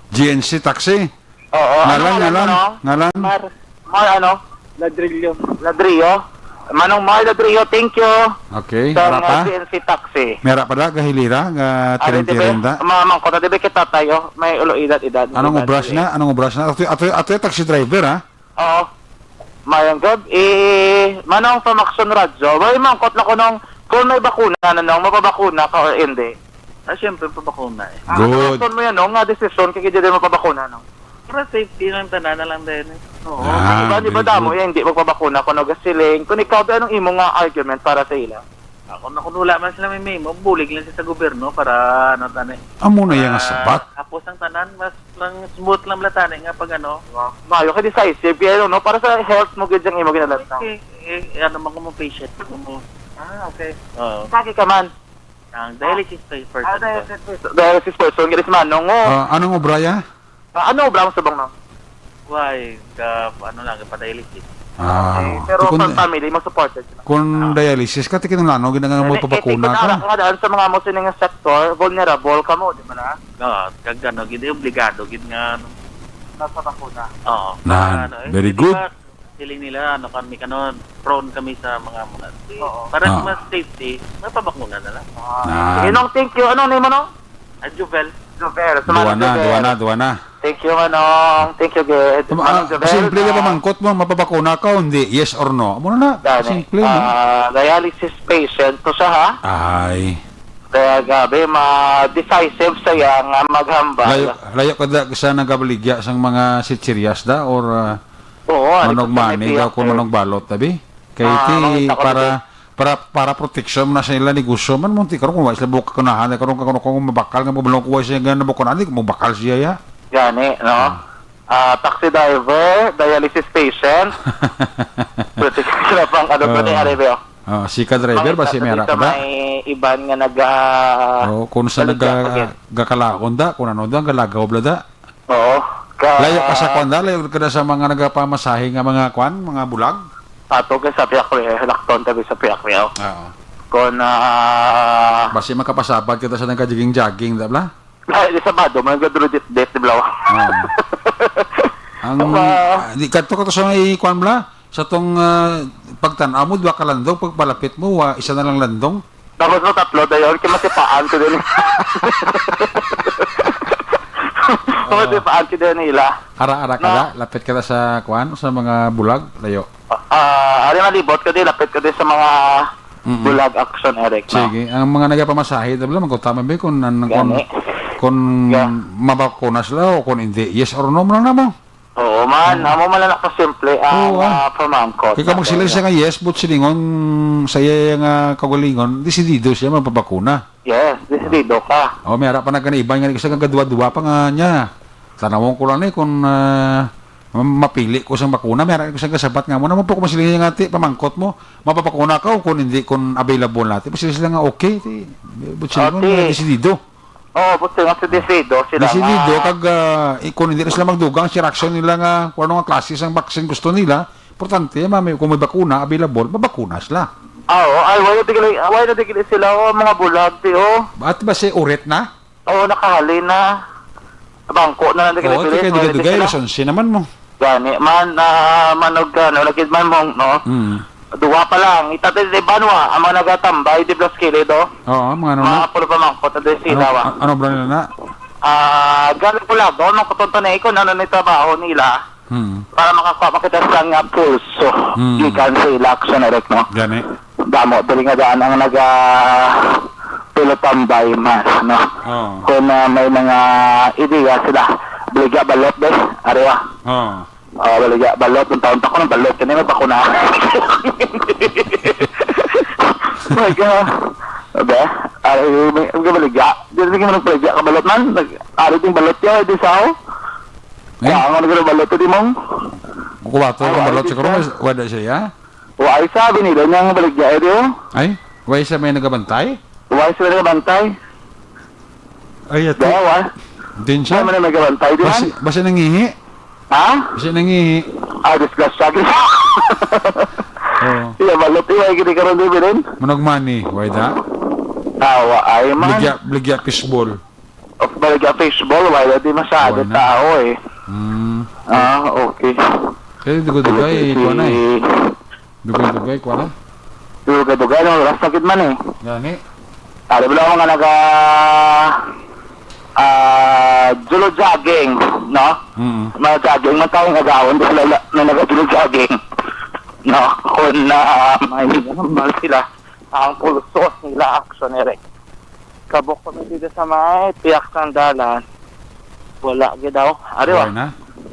G N C taxi. Oo, ano Ngalan, ngalan mo, ngalan, no? Ngalan. Mar. Mar ano? Ladrillo. Ladrillo. Manong Mar Ladrillo, thank you. Okay, Sa ara mga pa? G N C taxi. Mera pa da, gahilira, ga Ari, tiring-tiring dibe? Da. Mamangkot na, dibe, kita tayo. May ulo edad, edad. Anong Edad, obras eh. Na? Anong obras na? Ato, ato, ato yung taxi driver, ha? Oo. Mayang gab, eh, manong from Aksyon Radyo. May mangkot na ko nung kung may bakuna na nung mapabakuna ka or hindi. Ah, siyempre, pabakuna eh. Ah, Good. Ano mo yan, no? Nga desisyon, kaya hindi mo pabakuna, no? Para safety ng tanan na lang din eh. Oo. Ah, Di ba, di ba very damo good. Yan, hindi magpabakuna, kung nagasiling. Kung ikaw, anong imo nga argument para sa ila? Ako na kung wala man sila may memo, bulig lang siya sa gobyerno para ano, tani. Amo na yan nga Para sabat. Tapos ang tanan, mas lang smooth lang bala tani nga pag ano. Wow. Mayo ka decisive, kaya ano, no? Para sa health mo, gid yung imo ginalantaw. Eh, eh, eh, ano man ko mo patient ko mo. Ah, okay. Oo. Kagi ka man. Ang dialysis pa yung Ah, person. Dialysis person. Dialysis person, gid is manong, oh. Ah, anong obra ya? Ah, ano obra mo sa bang, no? Why? Ka, ano lang, kapadialysis. Ah, Eh, pero tikon, sa family mo, supported sila. Kung Ah. dialysis ka, tikon lang, no? Ginagawa mo Dili, eh, pabakuna tikon ka. Ara ka daan sa mga mo sining sector, vulnerable ka mo, di ba na? Oo, kag ano, gid, eh, obligado, gid nga, ano. Nasa bakuna. Oo. Nan, Ano, eh, very hindi good. Ba, feeling nila, ano, kami, kanon, prone kami sa mga, mga, Oo. para Ah. mas safety, mapabakuna na lang. Ah. Nan. Sige, Nong, thank you. Anong name mo, Nong? Ah, Jovel. Jovel. Sa Duwa Manong na, Jovel. Duwa na, duwa na. Thank you, Manong. Thank you, good. Tama, Manong ah, Jovel, simple na ah. Pamangkot mo, mapabakuna ka o hindi? Yes or no? Amo na na. Gani. Simple, no? Ah, dialysis patient to siya, ha? Ay. Kaya grabe, ma-decisive siya nga maghambal. Layo, layo ka da sa nagabaligya sang mga sitsirias da or, ah, Oo, ano manong ka sa mani, may daw kung piyak, eh. Manong balot, tabi? Kay Ah, ti, makita ko para, dito. Para, para protection mo na sa ila negosyo man, munti karon kung wa sila buka kunahan, karon, karon kung mabakal nga mabalong kuha siya nga nabukunan, di mabakal siya, ya. Gani, no? Ah. Ah, taxi driver, dialysis patient. Protection sila pang ano ko ni Oo. Areveo. Ah, si ka driver, Makita basi ko may dito harap na. May iban nga naga-, Oh, kung sa baligya naga-, pa gid. Gakalaon da, kung ano da, galagaw bla da. Oo. Ka- Layo ka sa kwan da, layo ka na sa mga nagapamasahe nga mga kwan, mga bulag? Ato ka sa Piakwi, eh, Lakton tabi sa Piakwi, oh. Oo. Kung, ah, Basi makapasabad kita sa nagka-jogging-jogging, da bla? Ay, di Sabado, may gadro dit-dit, di bla? Oo. Ang, Ma- ah, di, kadto ka to sa may kwan bla? Sa tong, ah, pagtan-aw mo, dua ka landong, pagpalapit mo, wa, isa na lang landong. Tapos mo tatlo, dayon, kay matipaan ko din. Ah. Matipaan ko din nila. Ara-ara ka Na- na, lapit ka na sa, kuan, sa mga bulag, layo. Ah, ari malibot ko din, lapit ko din sa mga Mm-mm. bulag action, Eric, no? Sige, ang mga nagapamasahe, tabla, magkutama ba kung, an-, kung, Gani. Kung Yeah. mabakuna sila o kung hindi? Yes or no, mo lang na mo. Oo man, Hmm. amo man lang kasimple ang, Oo, ah. Ah, pamangkot Kaya kag magsiling natin, siya nga yes, but silingon sa iya nga kaugalingon, desidido siya magpabakuna. Yes, desidido ka. Oh, may ara pa na gani iban nga isa nga gadwa-dwa pa nga niya. Tanawon ko lang ni kung, ah, ma-, mapili ko sang bakuna, may ara ko sang kasabat nga mo. Naman po kung masiling nga ti, pamangkot mo, mapapakuna ka o kung hindi, kung available natin. Masiling sila nga okay, ti, but silingon Okay. nga desidido. Oo, buti nga si Desido sila Desidido nga kag, ah, i-, kung hindi na sila magdugang, si Raxon nila nga kung ano nga klase sang vaccine gusto nila, Importante, mami, kung may bakuna available, mabakuna sila. Ah, oo. Ay, wala tigil, wala tigil sila, oh, mga bulag, ti, oh. At ba si uret na? Oo, nakahalin na. Bangko na lang tigil. Oo, tigil, tigil, tigil, lasonsi naman mo. Gani man, ah, manog, ano, lagid man mo, no? Mm. Duha pa lang. Itatay sa iban, wa, ang mga nagatambay, di plus kilid, oh. Oo, mga ano na? Mga pulo pa mangkot, di sila, ano, wa. A-, ano ba nila na? Ah, galing ko lang, doon, ang kutonto na ikon, ano ni trabaho nila. Hmm. Para makakuha, makita sila nga pulso. Hmm. Gikan sa ila action direct, no? Gani. Damo, dili nga daan ang naga tulotambay mas, no? Oo. Kung, ah, may mga ideya sila, baligya balot, be, ariwa. Oo. Oh, baligya balot, ang taon pa ko ng balot, kani may bakuna. Baga, be, ay, may, may baligya. Di rin mo nagbaligya ka balot man. Nag-, ari ding balot yun, di sao? Eh? Kaya ang ano ka balot, di mong? Kukuha to, ay, ang balot siguro, wala siya, ya? O, ay, sabi nila, niyang baligya, eh, di, oh. Ay, wala siya may nagabantay? Wala siya may nagabantay. Ay, ato. Dawa. Din siya? Wala man may nagabantay, di man? Basi, basi nangihi? Ha? Basi nangihi? Ah, disgrasya. Oo. Iya, balot, iya, gini karon, di, Belen? Manag money, wala da? Tawa, ay, man. Baligya, baligya fishball. Of baligya fishball, wala di masyado tao, eh. Mm. Ah, okay. Kaya dugay-dugay, kuha na, eh. Dugay-dugay, kuha na. Dugay-dugay, no? Oras na gid man, eh. Gani. Ari ba lang mga naga, ah, julo jogging, no? Mm. Mga jogging man tayo nga daon, di sila la-, may naga-julo jogging. No? Kung na, may, ano, mahal sila. Ang pulsos nila, action, Eric. Kabok kami dito sa may piyak ng dalan. Wala gid daw. Ari, wala na.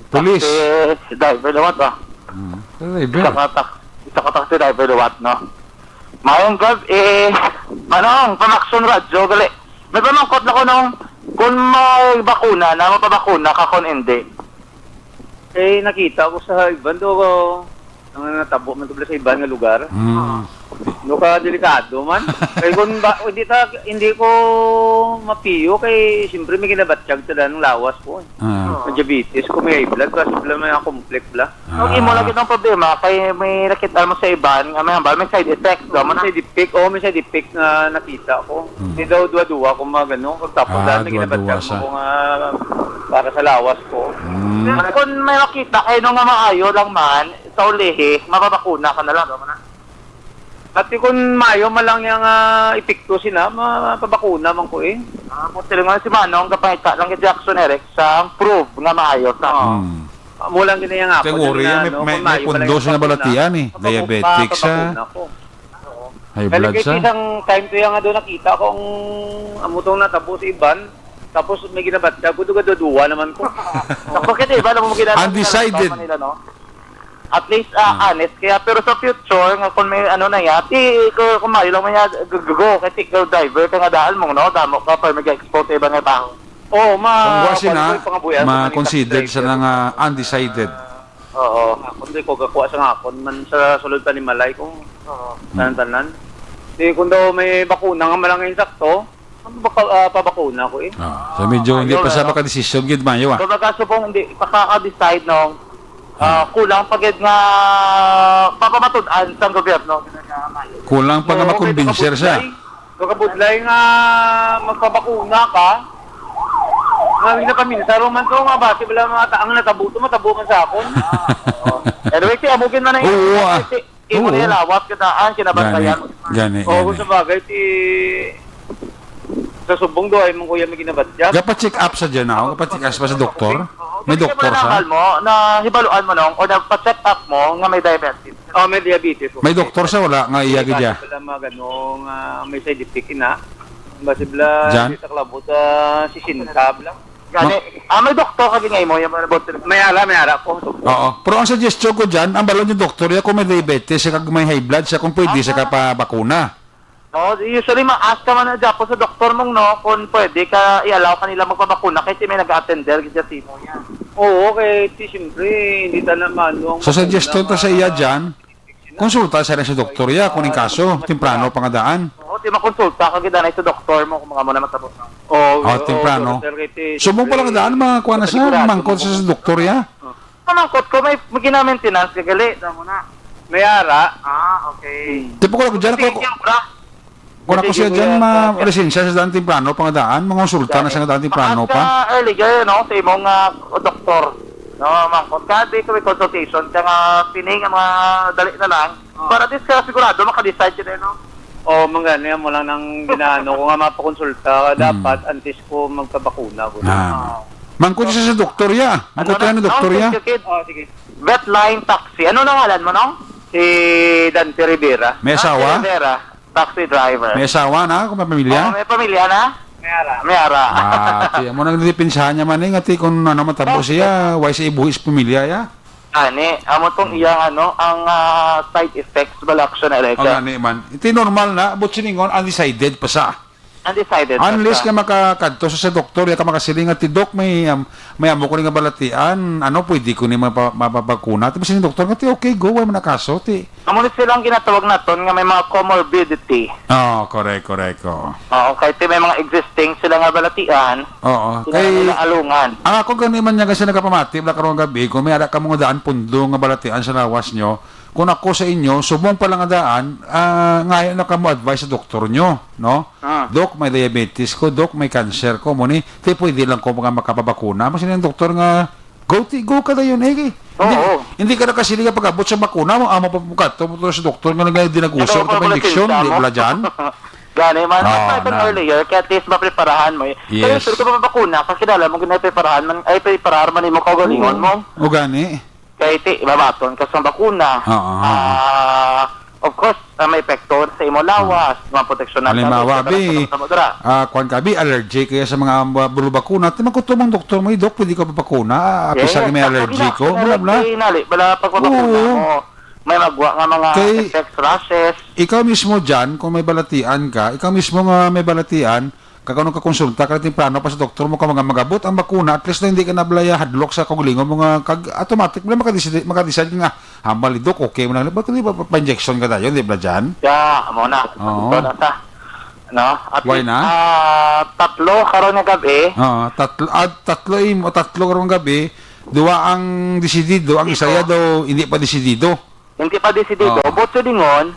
Police. Taxi driver liwat, ah. Mm. Driver. Isa ka tak-, isa ka taxi driver liwat, no? Mayong gab-, eh, manong, pamaksyon radyo, gali. May pamangkot na ko nung, kung may bakuna na, mapabakuna ka kung hindi. Eh, nakita ko sa iban do, ang natabo man to sa iban nga lugar. Mm. No, ka delikado man. Kay kung ba, hindi ta, hindi ko mapiyo kay siyempre may ginabatyag sa daan ng lawas ko, eh. Ah. May diabetes ko, may high blood, kasi bla may complex bla. Ah. Ang imo lagi ng problema kay may nakita mo sa iban nga may hambal, may side effect, do mo na. May side effect, oh, may side effect nga nakita ko. Hmm. Di daw duwa-duwa kung magano, tapos Ah, dahil may duwa-duwa ginabatyag sa mo kung, ah, para sa lawas ko. Hmm. Kung may makita kayo nga maayo lang man, sa ulihi, mapabakuna ka na lang, do mo na. At kung maayo man lang yung, ah, epekto sina, mapabakuna man ko, eh. Ah, kung sila nga si Manong, kapangita lang kay Jackson Eric, sa prove nga maayo sa. Oo. Hmm. Amo lang gid ang ako. Kay worry na, yan, may, no, may, kung may maayo pala pundo yung sa nabakuna, nabalatia, eh. Mapapu-, diabetic sa, mapapakuna ko. Oo. High blood sa. Kaya isang time to yung nga doon nakita ko ang amo tong natabo sa iban, tapos may ginabatyag ko, duga-duwa naman ko. Tapos kasi iba naman mo ginagawa sa Undecided. Manila, no? At least, ah, Hmm. honest. Kaya, pero sa future, nga kung may ano na yan, ti, kung, kung maayo lang man yan, g-, g-, go, kay ti, ikaw driver ka nga daan mo, no? Damo ka, pero mag-expose sa iba nga tao. Oo, ma-, Kung wa sina, kuwan ko, pangabuhian sa ma-considered manifest sila nga undecided. Oo. Kung di ko kakuha sa nga, kung man sa sulod panimalay, kung Oo. tanan-tanan. Di, kung daw may bakuna nga malang insakto, ano ba ka, ah, pabakuna ko, eh? Ah, so medyo Ah, hindi yun, pa sa ano? Makadesisyon gid, Mayo, ah. Kumbaga, subong hindi pa ka-decide, no? Ah, Hmm. kulang pa gid nga papamatud-an sang gobyerno. Kulang pa nga Oo, kay makumbinser siya. Nakabudlay nga magpabakuna ka. Nga, hindi na kami, sa Roman to, nga bati, wala mga ta-, ang natabo to, matabo man sa akon. Oo. Anyway, si Amugin man na Oo, ah. si, imo Oo. na yung lawas, kitaan, kinabantayan. Gani, gani, Oo, gani. Sa bagay, si, sa subong do, ay mong kuya may ginabatyag. Gapa-check up sa dyan, ako. Gapa-check up sa doktor. Oo. May Kasi doktor wala sa? nang hal mo, na hibaluan mo nung, o nagpa-check up mo, nga may diabetes. Oh, may diabetes. May doktor sa wala nga iya May gidya. kaso pala mga gano nga may side effect ina. Basi bla Jan? Di sa klabo sa sisenta bla. Gani, Ma- ah, may doktor ka gid nga imo, yung mga doktor. May ara, may ara po. Oo. Pero ang suggestion ko dyan, ang balon yung doktor, ya, kung may diabetes, siya kag may high blood, siya kung pwede, siya ka pa bakuna. No, usually ma-ask ka man na dyan po sa doktor mong, no, kung pwede ka i-allow kanila magpabakuna kasi may nag-attender gid sa timo yan. Oo, kay ti, siyempre, hindi ta na maano ang So, suggestion bakuna ta sa iya nga dyan, konsulta sa rin sa doktor, ya, kung yung kaso, temprano pa nga daan. Oo, di makonsulta ka gid anay sa doktor mo kung mga mo na matabot na. Oo, Ah, oo, temprano. Sir, kay ti, Subong pa lang siyempre, daan, mga kuha na siya, sigurado mangkot mo sa kung doktor, ya. Oh. Pamangkot ko, may, may gina-maintenance ka gali, tama na. May ara. Ah, okay. Tipo ko lang dyan, Sige, ako, yun, bra. Kung ako Sige, siya dyan, sige, ma-, okay. Lisensya sa daan temprano, pangadaan, mangonsulta na Dali. siya nga daan temprano Maas pa. ka earlier, no, sa imong, ah, doktor. No, mangkot ka, di ko may consultation, kaya nga, pining ang mga dali na lang. Oh. Para at least ka sigurado, makadecide ka din, no? Oh, mangani mo lang nang ginaano ko nga mapakonsulta, Mm. dapat antes ko magpabakuna ko. Ah. Oh. Mangkot siya sa doktor, ya. Mangkot Ano siya na? na doktor, Oh, ya. thank you, kid. Oh, sige. Vetline Taxi. Ano na ngalan mo, no? Si Dante Rivera. May asawa? Dante Rivera, taxi driver. May asawa na, kung may pamilya? Oo, may pamilya na? May ara. May ara. Ah, ti, amo nang dipinsahan niya man, eh, nga ti, kung ano matabo Oh. siya, why sa ibuhi sa pamilya, ya? Ani, amo tong Hmm. iyang, ano, ang, ah, side effects bala, action, Erica. Ang ani man. Iti normal na, but siningon, undecided pa sa. Undecided pa Unless sa. nga makakadto sa, sa doktor, ya ka makasiling nga, "Ti, Doc, may, um, may amo ko ni nga balatian, ano, pwede ko ni mapa-, mapabakuna?" Ti, basta ni doktor nga, "Ti, okay, go, wala man na kaso, ti." Amo ni silang ginatawag naton nga may mga comorbidity. Oh, correct, correct, oh. Oo, kay ti may mga existing sila nga balatian, Oo, sila kay nila alungan. Ang ako gani man niya kasi nagapamati, wala karong gabi, kung may ara ka mga daan pundo nga balatian sa lawas nyo, kung ako sa inyo, subong pa lang nga daan, ah, ngayon na ka mo advice sa doktor nyo, no? Ah. "Dok, may diabetes ko, Dok, may cancer ko, mo ni, ti pwede lang ko mga makapabakuna." Mas yung doktor nga, "Go, ti, go ka dayon, eh, eh." Hindi, Oo. hindi ka nakasili nga pag-abot sa bakuna mo, amo pa mo kato, mo to sa doktor nga nagdinaguso Ano ka pa pa pala injection, sinta di mo? bala dyan? Gani man, Oo, mas na. earlier, kaya at least mapreparahan mo eh. Kaya Yes. sure ka mapabakuna, kasi dala mo ginapreparahan man, ay preparahan man mo kaugalingon Oo. mo. O gani. Kay ti, ibabaton ka sa bakuna. Oo, oo. Ah, of course, ah, may epekto sa imo lawas, mga proteksyon na Halimbawa, tayo, bi, sa mga dira. ah, kwan ka, bi, allergic kaya sa mga, ah, bulubakuna, ti magkutumang doktor mo, "Dok, pwede ka ba bakuna? Ah, Yes, bisan may ako allergic gina-, ko." Mula, mula. Kay nali, bala pagpabakuna Oo. mo, may magwa nga mga Kay effects, rashes. Ikaw mismo dyan, kung may balatian ka, ikaw mismo nga may balatian, kag ano ka konsulta ka temprano pa sa doktor mo ka mga magabot ang bakuna, at least na hindi ka na balaya hadlok sa kaugalingon mo nga kag automatic mo na makadeside, makadeside nga, "Hambal ni Doc, okay mo na." Ba't hindi ba pa-injection ka dayon, di ba dyan? Ya, amo na. Oo. Ito na ta. No? At Why least, na? ah, tatlo karon nga gabi. Oo, tatlo, ah, tatlo imo, tatlo karon gabi, duwa ang desidido, ang isa Ito. ya daw hindi pa desidido. Hindi pa desidido. Oo. But sa lingon,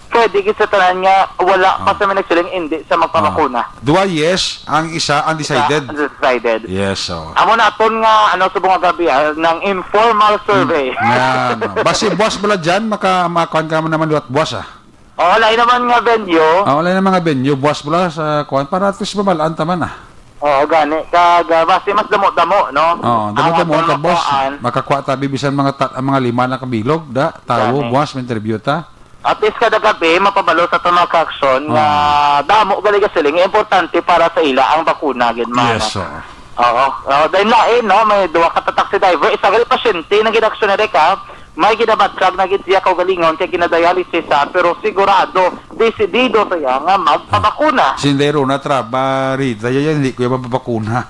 pwede gid sa tanan nga wala pa Ah. sa may nagsiling hindi sa magpabakuna. Ah. Duwa yes, ang isa undecided. Isa, undecided. Yes, so. Amo na aton nga, ano, subong nga gabi, ah, ng informal survey. Hmm. Yan, oh. Basi buwas bala dyan, maka-, makuan ka mo naman liwat buwas, ah. Oh, wala naman nga venue. Ah, wala na mga venue, buwas bala sa kuan, para at least mabalaan ta man, ah. Oo, gani. Kag, ah, basi mas damo-damo, no? Oo, Ang damo-damo, aton tapos makuhaan. makakuha tabi bisan mga ta-, ang mga lima na kabilog, da, tawo, Gani. buwas, may interview ta. At least kada gabi, mapabalo sa aton mga ka-aksyon nga Oo. damo gali ka siling, importante para sa ila ang bakuna, gid man. Yes, oo. Oo. Oh, dahil lain, no, may duha ka taxi driver, isa gali pasyente nga ginaksyon na ka, may ginabatyag na gid siya kaugalingon kay ginadialysis sa, pero sigurado, desidido siya nga magpabakuna. Sindero na traba, Rita, ya, ya, hindi ko ya mapabakuna.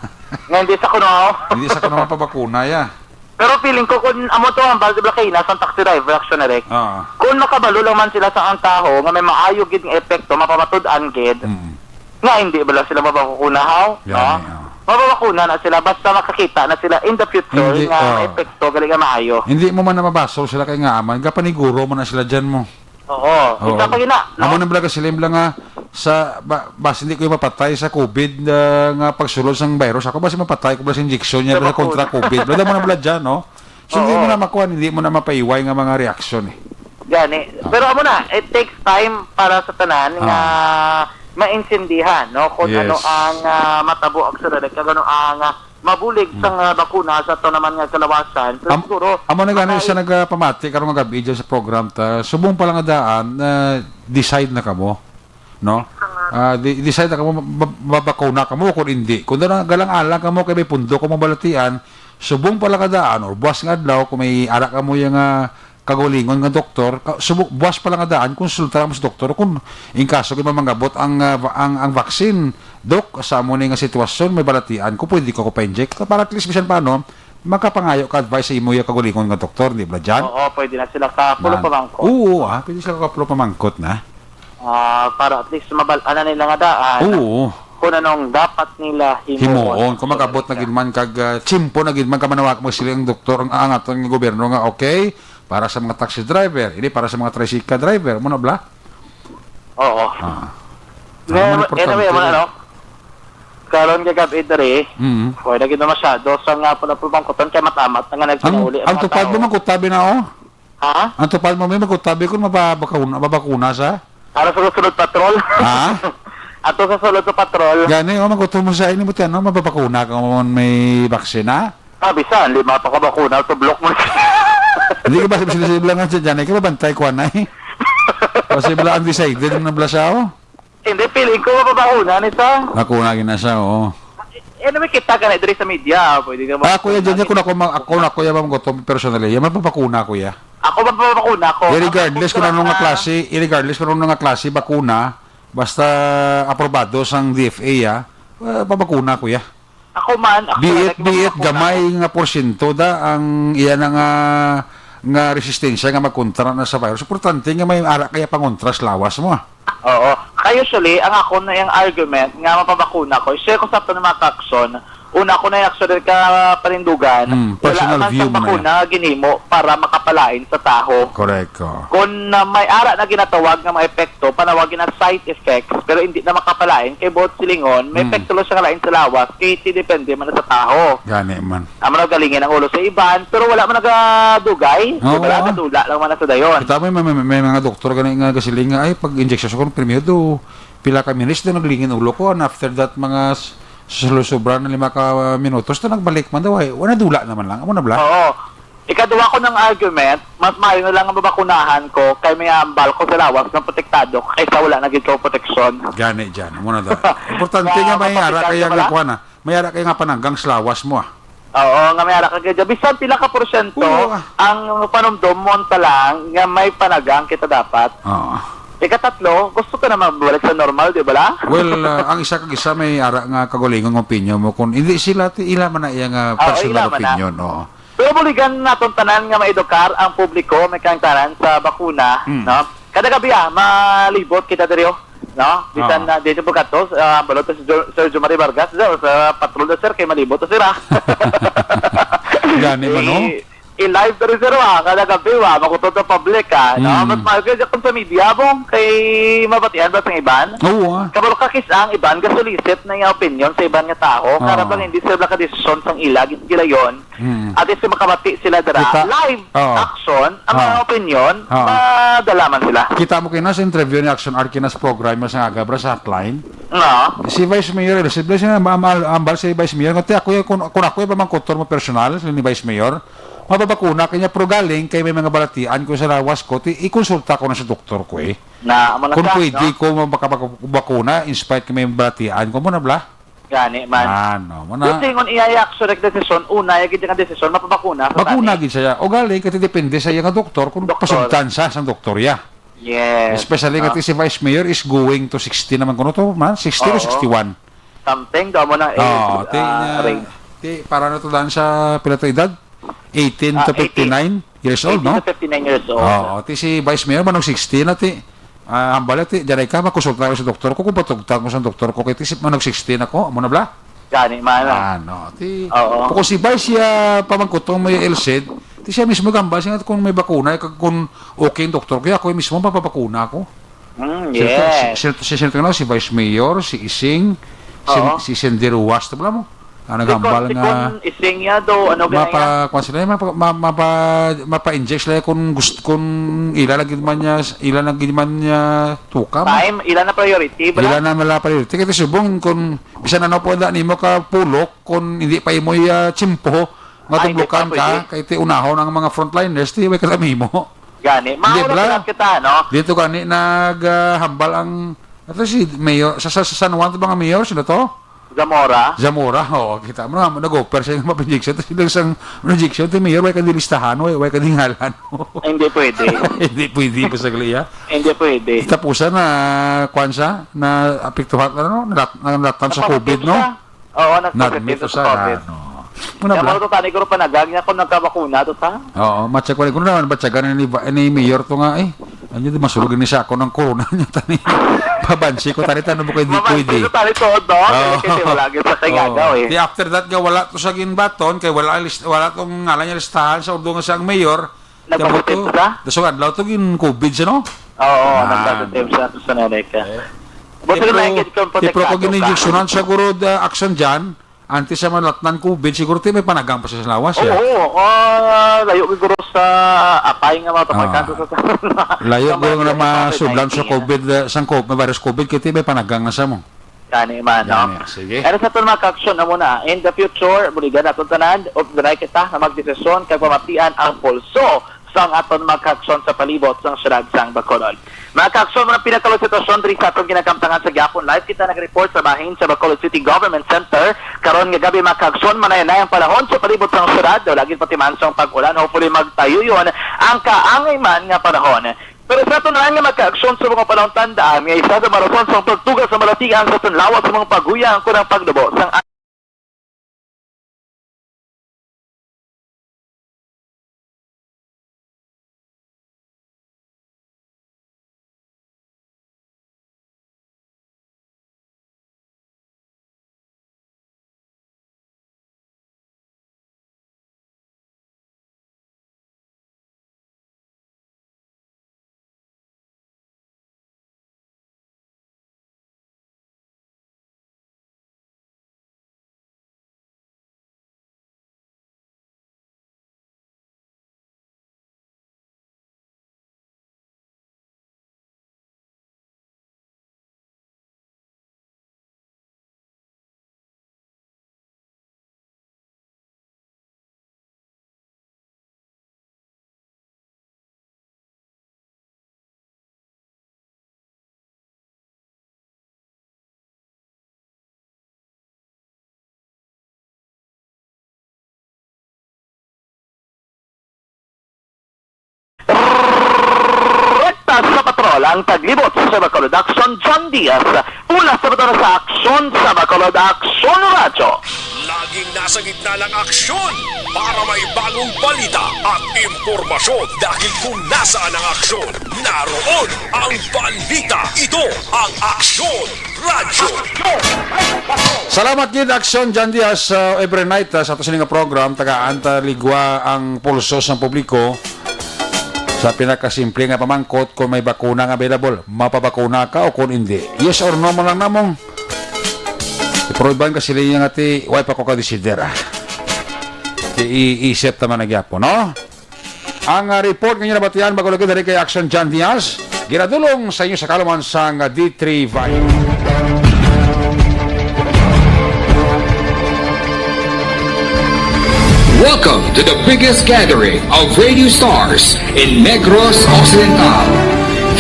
Nga hindi sa kuno. Hindi sa kuno mapabakuna, ya. Pero feeling ko, kung amo to ang bal-, di ba kaina sa taxi driver, action na, Rick? Oo. Kung makabalo lang man sila sa ang taho nga may maayo gid nga epekto, mapamatud-an gid, Mm. nga hindi bala sila mapabakuna, haw? Yan, No? eh, oh. Mapabakuna na sila basta makakita na sila in the future Hindi, nga oh. may epekto, gali nga maayo. Hindi mo man na mabasol sila kay nga man, gapaniguro mo na sila dyan mo. Oo. Oo. Isa pa gina, no? Amo na bala ka sila, bala nga sa, ba, basi hindi ko mapatay sa covid, ah, nga pagsulod sang virus. Ako basi mapatay ko bala sa injection niya, Sa bala kontra bakuna. covid. Bala mo na bala dyan, no? So, hindi mo Oo. na makuha, hindi mo na mapaiway nga mga reaksyon, eh. Gani. Ah. Pero amo na, it takes time para sa tanan nga Ah. maintindihan, no? Kung Yes. ano ang, ah, matabo, actually, kag ano ang, ah, mabulig Mm. sang, ah, bakuna sa ato naman nga kalawasan. Pero Am-, siguro, amo na gani matay- siya nagapamati karong nga gabi dyan sa program ta. Subong pa lang nga daan, ah, decide na kamo, no? Ah, di-, decide na kamo, ba-, ba-, babakuna kamo kung hindi. Kung dala, galang-alang kamo kay may pundo kamo balatian, subong pa lang nga daan or buwas nga adlaw, kung may ara kamo yung, ah, kagalingon nga doktor, ka-, subo-, buwas pa lang nga daan, konsulta mo sa doktor kung in kaso kay mamangabot ang, ah, va-, ang, ang vaccine. Dok, sa amo ni nga sitwasyon, may balatian ko, pwede ko ko pa-inject. Para at least, bisan paano, makapangayo ka advice sa imo yung kagalingon nga doktor, di ba, Jan? Oo, pwede na sila ka pulo Na, pamangkot. Oo, ah, pwede sila ka pulo pamangkot na. Ah, para at least mabal-, ano nila nga daan. Oo. Kung anong dapat nila himuon. Himuon. Kung mag-abot na gid man kag, ah, tiyempo na gid man, kamanawag mo sila ang doktor, ang, ang aton gobyerno nga, okay, para sa mga taxi driver, hindi para sa mga tricycle driver, mo na bla? Oo. Ah. Ano man importante? Anyway, ano, karon kay gabi diri, Mm. Pwede gid na masyado sa nga pala pamangkutan kay matamat na nga Ang, nagpinauli ang ang mga tupad mo tao. Magkutabi na, oh. Ha? Ang tupad mo may magkutabi kung mababakuna, mabakuna sa? Para sa susunod patrol. Ha? Ato sa sulod sa patrol. Gani, oh, magkuto mo sa ini mo tiyan, no? Mababakuna ka mo may vaccine, ha? Ah, bisan, lima pa ka bakuna, to block mo. Hindi ka ba sila-sila nga dyan, dyan, eh, ka mabantay ko, anay? Posible undecided ang nablasaw? Hindi, feeling ko, mapapakuna ni sa. Bakuna gina siya, oo. Anyway, kita ka na diri sa media, pwede ka Ah, kuya, dyan, dyan, kung ako, ma-, ako na, kuya, ma'am, gutom, personally, yan, mapapakuna, kuya. Ako, mapapakuna ko. Eh, regardless kung ano nga klase, eh, regardless kung ano nga klase, bakuna, basta aprobado sang D F A, ah, eh, pabakuna, kuya. Ako man, ako Be man, it, be it nagpapakuna gamay ko. Nga porsyento da ang iya na nga, nga resistensya nga magkontra na sa virus. Importante nga may ara kaya pangontra sa lawas mo, ah. Oo. Kaya usually, ang ako na yung argument nga mapabakuna ko, share ko sa ato ng mga kakson, una ko na yung actually ka panindugan, Mm, personal view mo na bakuna yan. Ginhimo para makapalain sa taho. Correct, oh. Kung na may ara na ginatawag nga mga epekto, panawagin na side effects, pero hindi na makapalain, kay buot silingon, may Mm. epekto lang siya kalain sa lawas, kay ti depende man na sa taho. Gani man. Amo na galingin ang ulo sa iban, pero wala man nagadugay. Oo. Di ba? Nadula lang man na sa dayon. Kita mo, may, may, may mga doktor gani nga gasiling nga, "Ay, pag injection sa kon primero do, pila ka minutes do naglingin ulo ko, and after that, mga s-, sobra na lima ka minutos, to nagbalik man daw, ay, wala, dula naman lang." Amo na bla? Oo. Ikaduha ko ng argument, mas maayo na lang ang mabakunahan ko kay may ambal ko sa lawas ng protektado kaysa wala na gid ko proteksyon. Gani dyan. Amo na da. Importante nga may ara kaya nga kuha na. May ara kay nga pananggang sa lawas mo, ah. Oo, nga may ara ka kay bisan pila ka porsyento Oo, ah. Ang panumdom mo ta lang nga may panagang kita dapat. Oo. Ikatatlo, gusto ka na mabalik sa normal, di ba la? Well, ah, ang isa kag isa may ara nga kagalingon nga opinion mo kung hindi sila ti ila man na iya nga Oo, personal ila man na. Opinion, oo. Pero buligan naton tanan nga maedukar ang publiko, may kang tanan sa bakuna, Mm. no? Kada gabi, ah, malibot kita diri, oh. No? Bisan Oo. Na dito pagkatos, ah, balot si Jo-, Sir Jomari Vargas, sir, sa patrol na, sir, kay malibot na, sir, ah. Gani man, no? I-, i-live na rin, sir, ah, kada gabi, ah, makutod sa public, ah, no? Mm. Mas maayo kay kung sa media mo, kay mabatian ba sa iban? Oo, ah. Kabalo ka, kis ang iban, gasulisit na yung opinion sa iban nga tao, Oo. Para bang hindi sila makadesisyon sang ila, gilayon. Mm. At least makabati sila dira. Kita-, Live oo. Action, ang Oo. Mga opinion, Oo. Madala man sila. Kita mo kina sa interview ni Action Arkinas program sa Agabra sa Hotline. No. Si Vice Mayor, si Vice Mayor, ma-, ma-, ambal si Vice Mayor, nga, "Ti, ako, kun, kun ako yung pamangkutor mo personal, ni Vice Mayor, mapabakuna kanya, pero galing kay may mga balatian ko sa lawas ko, ti, ikonsulta ko na sa doktor ko, eh. Na, amo na Kung siya, pwede no? Ko makapag-, bakuna, in spite kay may balatian ko, mo na bla?" Gani man. Ano mo na? Kasi ngon iya ya actually desisyon, una ya gid nga desisyon, mapabakuna sa Bakuna tani. Gid siya. O galing, kasi depende sa iya nga doktor kung Doktor. Pasugtan sa sang doktor ya. Yes. Especially nga Ah. Ti si Vice Mayor is going to sixty naman kuno to, man? Sixty o Oo. Sixty-one? Something, daw mo na eh, Oo, ti, ah, ah, range. Ti, para na to daan sa pila to edad? Eighteen Ah, to eighteen. Fifty-nine years old, Eighteen no? To fifty-nine years old. Oo, ti si Vice Mayor, manog sixty na ti. Ah, hambal ti, diyan ka, makonsulta ko sa doktor ko, kung patugtang ko sa doktor ko, kay ti si manog sixty na ko, amo na bla? Gani man, ah. Ano, ti, Oo. Kung si Vice siya, pamangkuton mo yung L C D, ti siya mismo gambal siya kung may bakuna, kag kung okay yung doktor ko, ako mismo mapapakuna ko. Mm, Siyempre, yes. Si, si, si, siyempre na, si Vice Mayor, si Ising, si, Oo. Si Cindy Ruas, ito pala mo? Ang naghambal Si Con, nga si Con Ising ya do, ano ka mapa, niya? Kwan sila, mapa, ma-, mapa, mapa-inject sila kung gust-, kung ila lagi man niya, ila lagi man niya tuka mo. Time, ila na priority, bala? Ila na mala priority. Kasi subong kung bisan ano po na nimo ka pulok, kung hindi pa imo ya tsimpo, Ay, hindi pa matublukan ka, pwede. Kay ti unahon ang mga frontliners, ti way ka mo. Gani, Hindi, mao na bala. Pala kita, no? Dito gani nag, ah, hambal ang, ato si Mayor, sa, sa, sa San Juan, ito ba nga Mayor? Sino to? Zamora. Zamora, oo, kita mo na, nag-offer siya ng mapinjection. Tapos ilang isang injection, ito Mayor, way ka dilistahan, way, way ka dingalan. Ay, hindi pwede. Hindi pwede, pasagli, ah. Hindi pwede. Tapusan na, kwan siya, na apektuhan, ano, nalat-, nalatan sa Nagpapapit COVID, no? Siya. Oo, nagpapapit Nadmit siya sa sa COVID. Ano. Muna Kaya bala? Mga tani ko rin panagang niya kung nagkabakuna to sa Oo, matsa ko rin. Kung naman, batsagan ni, ni Mayor to nga, eh. Ano yun, masulog ni sa ako ng corona niya, tani. Pabansi ko, tani, tanong mo kay di Mabansi pwede. ko, tani, tuod, no? Oo. Kaya kasi wala gyud sa kay Oo. Ngagaw, eh. Di after that nga, wala to siya ginbaton, kay wala ang list-, wala tong ngalan niya listahan sa ulo nga siya ang mayor. Kaya mo Nagpositive to, sa? dasong adlaw to, gin-covid siya, no? Oo, Ah. nagpositive sa AstraZeneca. Eh. Buti Di na pro, lang gid kung di pro, kung protektado ka. gin-injectionan siya, guro, da, action dyan, antes siya malatnan COVID, siguro ti may panagang pa siya sa lawas, eh. Oo, ah, layo gid guro sa apay nga mga Ah. tamarkado sa, sa Layo sa guro mga nga masudlan sa COVID. COVID, eh, sang COVID, may virus COVID, kiti may panagang na sa mo. Gani man, no? Gani, sige. Pero sa aton mga ka-aksyon, amo na, in the future, buligan naton tanan, ug dry kita nga magdesisyon kag pamatian ang pulso sang aton mga ka-aksyon sa palibot sang siyudad sang Bacolod. Mga ka-aksyon, mga pinakalo sitwasyon diri sa aton ginakamtangan sa gihapon. Live kita nag-report sa bahin sa Bacolod City Government Center. Karon nga gabi, mga ka-aksyon, manay-anay ang panahon sa palibot sang siyudad. Daw lagi patimansong pag-ulan. Hopefully, magtayuyon ang kaangay man nga panahon. Pero sa aton nga mga ka-aksyon sa mga panahon, tandaan nga isa sa mga rason sang pagtuga sa malatian sa aton lawas sa mga paghuya ang kunang pagnubo sang Rekta sa patrol ang taglibot sa Bacolod Aksyon, John Diaz. Pula sa bato na sa Aksyon sa Bacolod, Aksyon Radyo. Laging nasa gitna ng aksyon para may bagong balita at impormasyon, dahil kung nasaan ang aksyon, naroon ang balita. Ito ang Aksyon Radyo. Salamat gid, Aksyon John Diaz, sa every night, ah, sa ato sini nga program, tagaan ta ligwa ang pulso sang publiko. Sa pinakasimple nga pamangkot, kung may bakuna nga available, mapabakuna ka o kung hindi? Yes or no man lang namong. Pero iban ka sila nga ti, why pa ko ka-desider, ah? Ti, i-, i-accept naman na gyapon, no? Ang, ah, report nga inyo nabatian, bago lagi dari kay Action John Diaz, ginadulong sa inyo sa kaluman sang, ah, D three Vibe. Welcome to the biggest gathering of radio stars in Negros Occidental.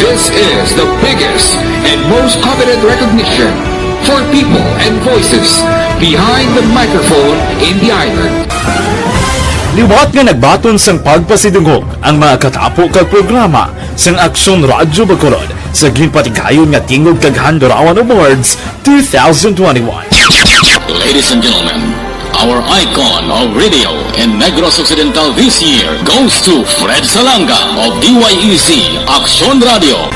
This is the biggest and most coveted recognition for people and voices behind the microphone in the island. Liwat nga nagbaton sang pagpasidungog ang mga katapo kag programa sang Aksyon Radyo Bacolod sa ginpatigayon nga Tingog kag Handurawan Awards two thousand twenty-one. Ladies and gentlemen, our icon of radio in Negros Occidental this year goes to Fred Salanga of D Y E Z Aksyon Radio.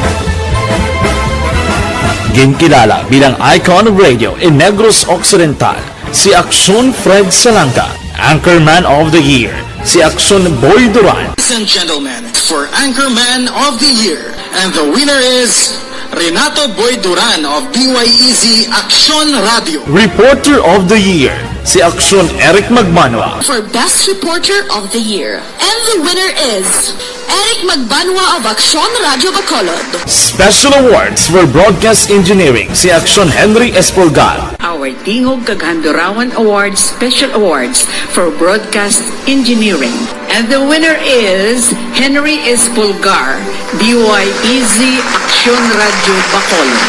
Ginkilala bilang icon of radio in Negros Occidental si Aksyon Fred Salanga, Anchorman of the Year si Aksyon Boy Duran. Ladies and gentlemen, for Anchorman of the Year, and the winner is Renato Boy Duran of D Y E Z Aksyon Radio. Reporter of the Year si Aksyon Eric Magbanwa. For Best Reporter of the Year, and the winner is Eric Magbanwa of Aksyon Radio Bacolod. Special Awards for Broadcast Engineering si Aksyon Henry Espolgar. Our Tingog kag Handurawan Awards Special Awards for Broadcast Engineering. And the winner is Henry Espolgar, D Y E Z Aksyon Radio Bacolod.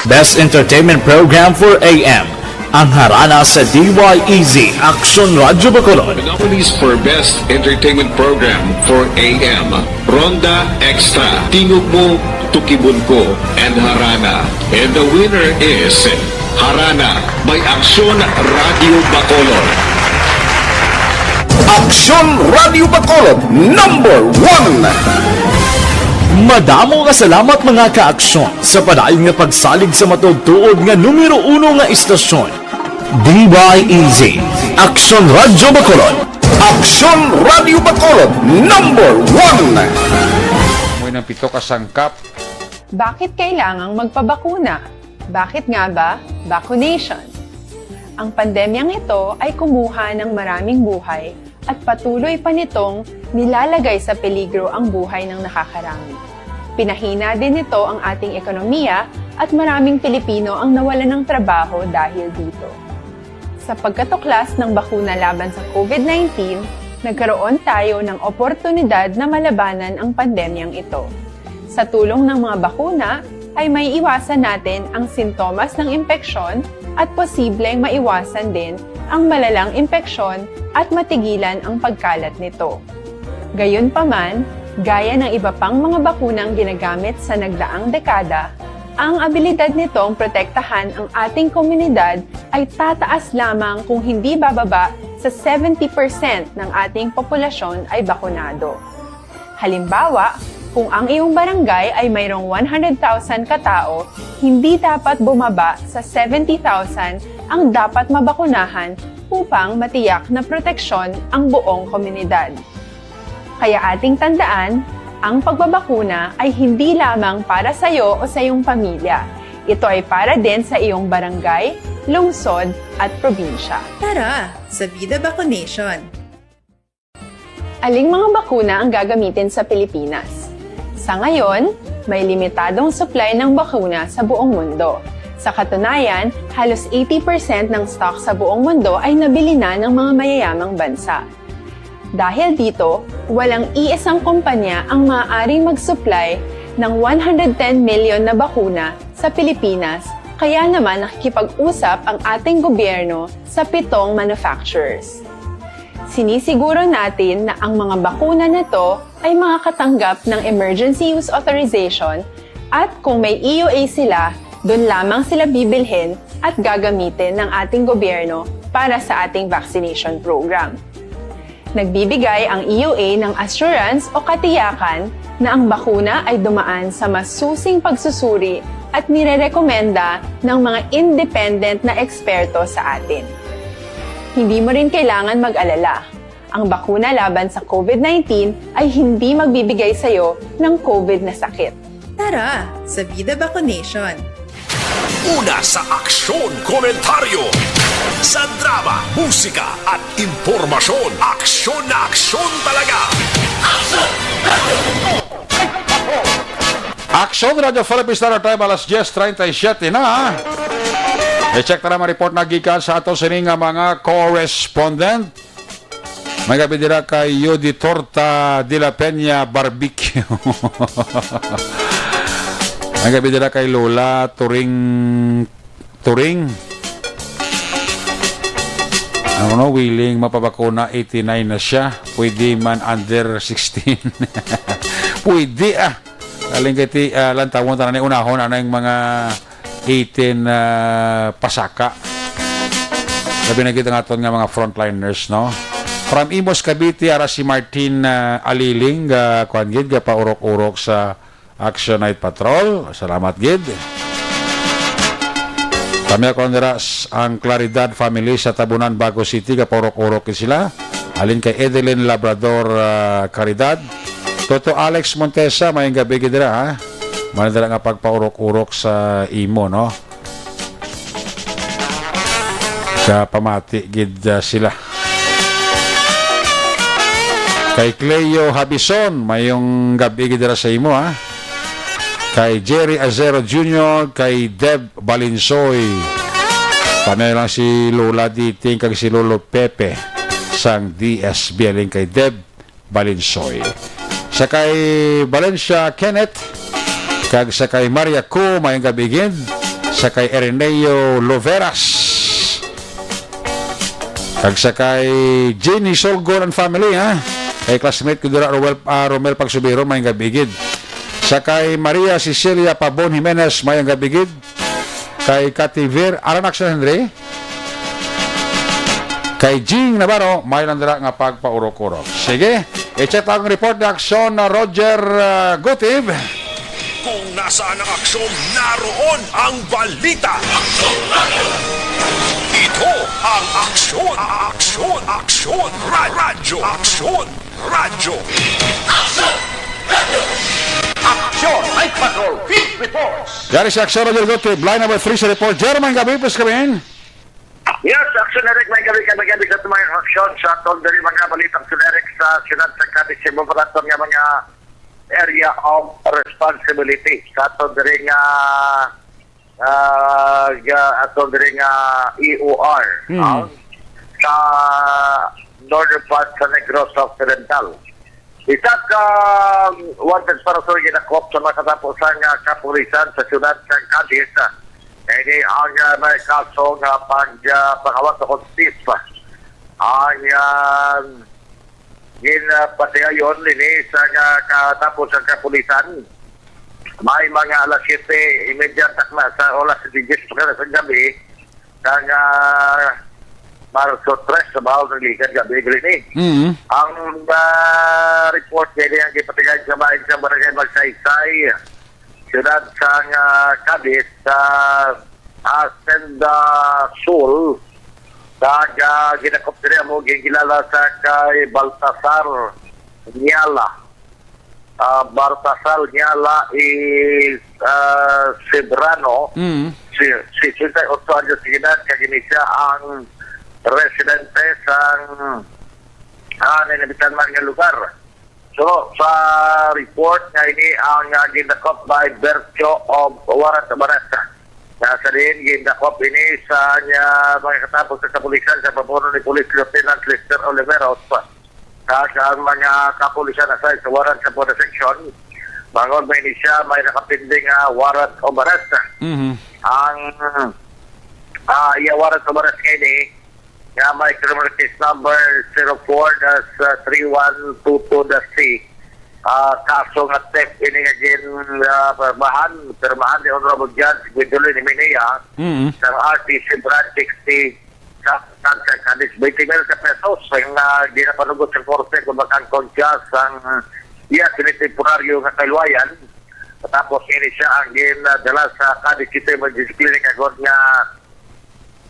Best Entertainment Program for A M, ang Harana sa D Y E Z Aksyon Radio Bacolod. The nominees for Best Entertainment Program for A M, Ronda Extra, Tingog Mo, Tukibon Ko, and Harana. And the winner is Harana by Aksyon Radio Bacolod. Aksyon Radio Bacolod, number one. Madamo nga salamat, mga ka-aksyon, sa padayon nga pagsalig sa matuod-tuod nga numero uno nga istasyon, D Y E Z, Aksyon Radyo Bacolod. Aksyon Radyo Bacolod, number one. Amoy ng pito ka sangkap. Bakit kailangang magpabakuna? Bakit nga ba vaccination? Ang pandemyang ito ay kumuha ng maraming buhay at patuloy pa nitong nilalagay sa peligro ang buhay ng nakakarami. Pinahina din nito ang ating ekonomiya at maraming Pilipino ang nawalan ng trabaho dahil dito. Sa pagkatuklas ng bakuna laban sa COVID nineteen, nagkaroon tayo ng oportunidad na malabanan ang pandemyang ito. Sa tulong ng mga bakuna, ay maiiwasan natin ang sintomas ng impeksyon at posibleng maiwasan din ang malalang impeksyon at matigilan ang pagkalat nito. Gayunpaman, gaya ng iba pang mga bakunang ginagamit sa nagdaang dekada, ang abilidad nitong protektahan ang ating komunidad ay tataas lamang kung hindi bababa sa seventy percent ng ating populasyon ay bakunado. Halimbawa, kung ang iyong barangay ay mayroong one hundred thousand katao, hindi dapat bumaba sa seventy thousand ang dapat mabakunahan upang matiyak na proteksyon ang buong komunidad. Kaya ating tandaan, ang pagbabakuna ay hindi lamang para sa iyo o sa iyong pamilya. Ito ay para din sa iyong barangay, lungsod, at probinsya. Tara, sa Vida Vaccination! Aling mga bakuna ang gagamitin sa Pilipinas? Sa ngayon, may limitadong supply ng bakuna sa buong mundo. Sa katunayan, halos eighty percent ng stock sa buong mundo ay nabili na ng mga mayayamang bansa. Dahil dito, walang iisang kumpanya ang maaaring mag-supply ng one hundred ten million na bakuna sa Pilipinas, kaya naman nakikipag-usap ang ating gobyerno sa pitong manufacturers. Sinisiguro natin na ang mga bakuna na to ay makakatanggap ng emergency use authorization at kung may E U A sila, doon lamang sila bibilhin at gagamitin ng ating gobyerno para sa ating vaccination program. Nagbibigay ang E U A ng assurance o katiyakan na ang bakuna ay dumaan sa masusing pagsusuri at nirerekomenda ng mga independent na eksperto sa atin. Hindi mo rin kailangan mag-alala. Ang bakuna laban sa COVID nineteen ay hindi magbibigay sa iyo ng COVID na sakit. Tara, sa Vida Vaccination! Una sa aksyon, komentaryo, sa drama, musika, at impormasyon, aksyon na aksyon talaga. Aksyon Radyo Philippine Standard Time, alas diyes treinta y siete na. I-check ta na ang report na gikan sa ato sini nga mga correspondent. May gabi dira kay Yodi Torta de la Peña Barbecue. May gabi dira kay Lola Turing, Turing. Ano, no, willing mapabakuna, eighty-nine na siya. Pwede man under sixteen. Pwede, ah. Galing kay ti, ah, lantawon tanan ni unahon, ano, yung mga eighteen, ah, pasaka. Labi na gid ang aton nga mga frontliners, no? From Imus, Cavite, ara si Martin, ah, Aliling, ah, kuwan gid, gapaurok-urok sa Action Night Patrol. Salamat gid. Kami ako nira s-, ang Claridad family sa Tabunan, Bago City, gapaurok-urok gid sila. Alin kay Edeline Labrador, ah, Caridad. Toto Alex Montesa, mayong gabi gid dira, ha? May dira nga pagpaurok-urok sa imo, no? Kapamati gid, ah, sila. Kay Cleo Habison, mayong gabi gid dira sa imo, ha? Kay Jerry Azero Junior, kay Deb Balinsoy. Paminaw lang si Lola Diting kag si Lolo Pepe sang D S B, alin kay Deb Balinsoy. Sa kay Valencia Kenneth, kag sa kay Maria Co, mayong gabi gid. Sa kay Ireneo Loveras, kag sa kay Jenny Solgon and family, ha? Kay classmate ko dira, Roel, ah, Romel Pagsubiro, mayong gabi gid. Sa kay Maria Cecilia Pabon Jimenez, mayong gabi gid. Kay Kativer, ara na, Action Henry. Kay Jing Navarro, may lang dira nga pagpaurok-urok. Sige, i-check ang report ni Action na Roger, ah, Gutib. Kung nasaan ang aksyon, naroon ang balita. Ito ang Aksyon, Aksyon, Aksyon, Ra- Radyo, Aksyon, Radyo. Aksyon! Night Patrol Field Reports! Dari sa Aksyon Radyo Lagos, line number three sa report. Jerman, gabi po sa kami. Yes, Aksyon Eric, may gabi, gabi, gabi sa mga aksyon sa atong diri mga balita, Aksyon Eric, sa siyudad sa Cadiz, Cebu, Baraton nga mga area of responsibility sa atong diri nga, ah, ga- atong diri nga E O R, Hmm. ah, sa northern part sa Negros Occidental. Isa ka, um, wanted person ginakop sa mga katapusan nga kapulisan sa siyudad sa Cadiz. Ini ang, uh, may kaso nga pag, uh, panghawak sa konsip. Ang, uh, ginapatigayon ini sa nga katapos ang kapulisan. May mga alas siyete imedya takna sa oras sa diyes sa gabi, kang, ah, Marso tres, sa bahon ng ligad gabi, Glenny. Mm. Ang, ah, report niya ang gipatigayon sa bahin sa Barangay Magsaysay, siyudad sang, ah, Cadiz, sa Hacienda Sul, sa, ah, ginakop diri amo ginkilala sa kay Baltasar Niala. Ah, Baltasar Niala is, ah, Cebrano, Mm. si, sesenta y ocho anyos de edad, kag ini siya ang residente sang, ah, nilamitan man nga lugar. So, sa report nga ini ang, ah, gindakop by virtue of warrant of arrest. Nga sa diin gindakop ini sa niya mga katapos sa kapulisan sa pamuno ni Police Lieutenant Lester Oliveros. Kag ang mga kapulisan aside sa warrant sa protection, bangod may ini siya may nakapinding nga warrant of arrest. Mhm. Ang, ah, iya warrant of arrest nga ini, nga may criminal case number zero four dash three one two two dash C. Ah, kaso nga theft ini nga gin, ah, pirmahan, pirmahan ni Honorable Judge Gwendolyn Himenea Mm. sa R T C Branch sixty sa Tansa Cadiz, twenty mil ka pesos ang, ah, ginapanugot sa korte kung makangkon siya sang iya sini temporaryo nga kaluwayan. Tapos ini siya ang ginadala sa Cadiz City Emergency Clinic agod nga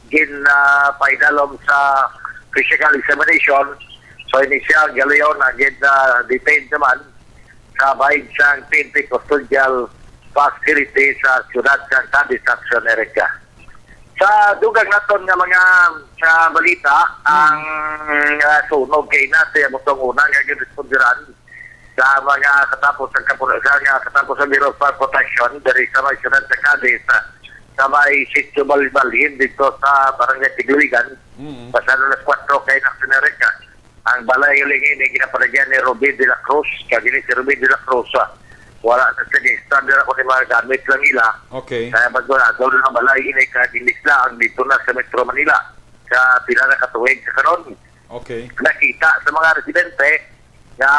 gin, ah, paidalom sa physical examination. So, ini siya galiyon na gin, ah, detained naman sa bahin sang P N P custodial facility sa siyudad sang Cadiz, Action Erica. Sa dugang naton nga mga, ah, balita, Hmm. ang, ah, sunog kay nati ang utong una nga ginrespondiran sa mga katapos ang kapulisan nga katapos ang Bureau of Fire Protection diri sa may siyudad sa Cadiz, sa, sa may Sitio Balbalhin dito sa Barangay Tigluigan, Mm. pasado alas kwatro kay Action Erica. Ang balay uling ini ginapanagyan ni Ruby de la Cruz, kag ini si Ruby de la Cruz, ah, wala na sa standard ako ni mga gamit lang nila. Okay. Kaya abandonado na ang balay ini kag hindi sila ang dito na sa Metro Manila sa pila na katuig sa karon. Okay. Nakita sa mga residente nga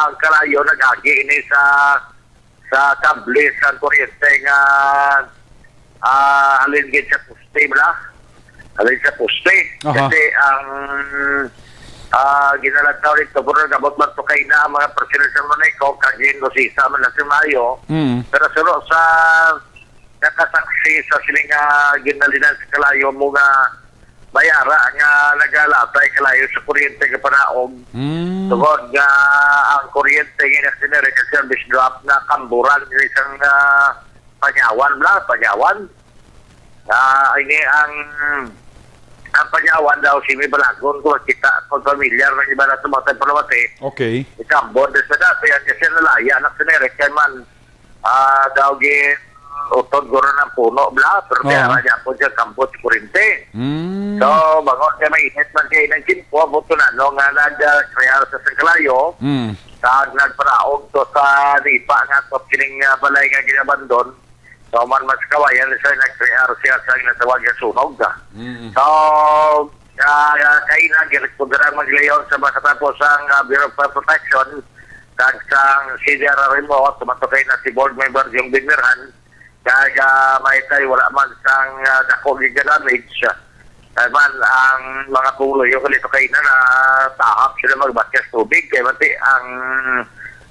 ang kalayo nagagi ini sa, sa kable sa kuryente nga, ah, halin gid sa poste, bala. Halin sa poste. Aha. Kasi ang, ah, ginalantaw nito, pero gabot man to kay na ang mga personel sa Monaco, kag ginusisa man na si Mayo. Mm. Pero suno sa nakasaksi sa sini nga ginalinan sa kalayo mo nga bayara nga nagalatay kalayo sa kuryente nga panaog. Mm. Tungod nga ang kuryente nga nagsinere ka service drop na kamburan sa isang, ah, panyawan bla, panyawan. Ah, ini ang, ang panyawan daw si may balagon ko kita kung familiar na iba na sa mga palawati. Okay. Ikambon sa dati ang kasi nalaya na sinere kay man, ah, daw gin utod guro ng puno, bla, pero Oo. Kaya niya po siya kampo sa kurente. Mm. So, bangod siya mainit man siya inang kimpo, buto na, no, nga nag-, ah, kaya sa Sangkalayo, Mm. sa nagparaog to sa lipa nga to, kining, ah, balay nga ginabandon. So, man mas kawayan siya, nag-react siya sa ginatawag nga sunog. Mm. So, ah, ah, kay na, girekomendar ang maglayon sa mga katapos ang, ah, Bureau of Fire Protection, kag sang C D R R M O, tumato kay na si Board Member Jung Binmirhan, kag, ah, may tay wala man sang, ah, dako nga damage. Kay man, ang mga pungloyo, kalito kay na, natahap sila magbatyas tubig, kay mati ang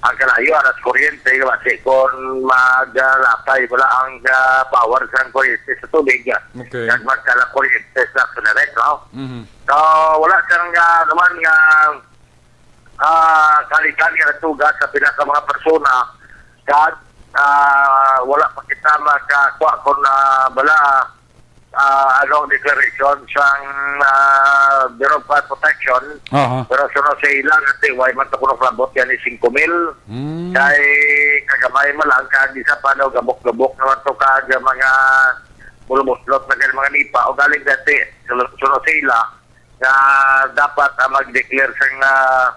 ang kalayo, aras kuryente, basi kung mag-, ah, lapay, wala ang, ah, power sang kuryente sa tubig, ah, Okay. kag magkala kuryente sa Sonerec, no? Mhm. So, wala sang, ah, naman nga, ah, kalitan nga nagtuga sa pila ka mga persona, kag, ah, wala pa kita makakuha kung, ah, bala, ah, ano ang declaration sang, ah, Bureau of Fire Protection. Aha. Pero suno sa ila, nga ti, way man to kuno labot yan ni singko mil. Mm. Kay kagamay man lang, kag isa pa, no, gabok-gabok naman to, kag mga bulumuslot na kay mga nipa. O galing dati, suno, suno sa ila, nga dapat, ah, mag-declare sang, ah,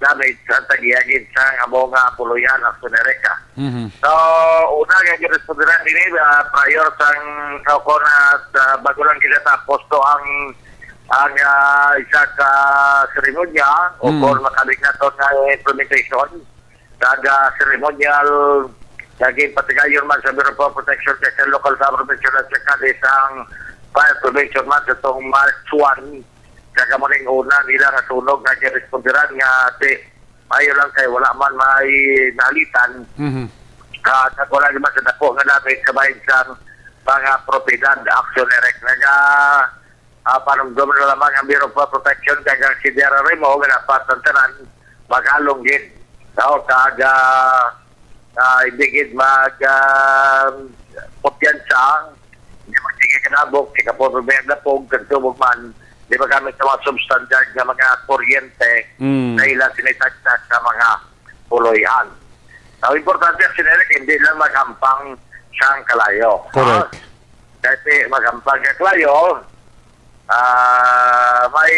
damage ang tagiagin sang amo nga puloy-an, Action Erika. Mhm. So, una nga giresponderan dini, ah, prior sang, sa kon, ah, sa bago lang ginatapos to ang, ang, ah, isa ka seremonya o Mm. kon makabig naton nga implementation. Kag, ah, ceremonial, nga ginpatigayon man sa Bureau of Protection kay sa local government sa Cadiz ang fire prevention month atong March one. Kag amo ning una nila nga sunog nga giresponderan nga ti, maayo lang kay wala man may naalitan. Mhm. Ah, kag wala naman sa dako nga damage sa bahin sang mga propiedad, Action Erika. Naga, ah, panumdum na lamang ang Bureau of Protection kag ang C D R R M O nga dapat ang tanan magalong gid. Daw kag, ah, ah, hindi gid mag, ah, kumpiyansa, hindi magsigig kanabok, kay kapag may dapog, kag subog man, di magamit sa mga substansya nga mga kuryente Mm. na ila sinitagsa sa mga puloy-an. Ang importante, Action Erika, hindi lang magampang sang kalayo. Correct. Ah, kasi magampang ka kalayo, ah, may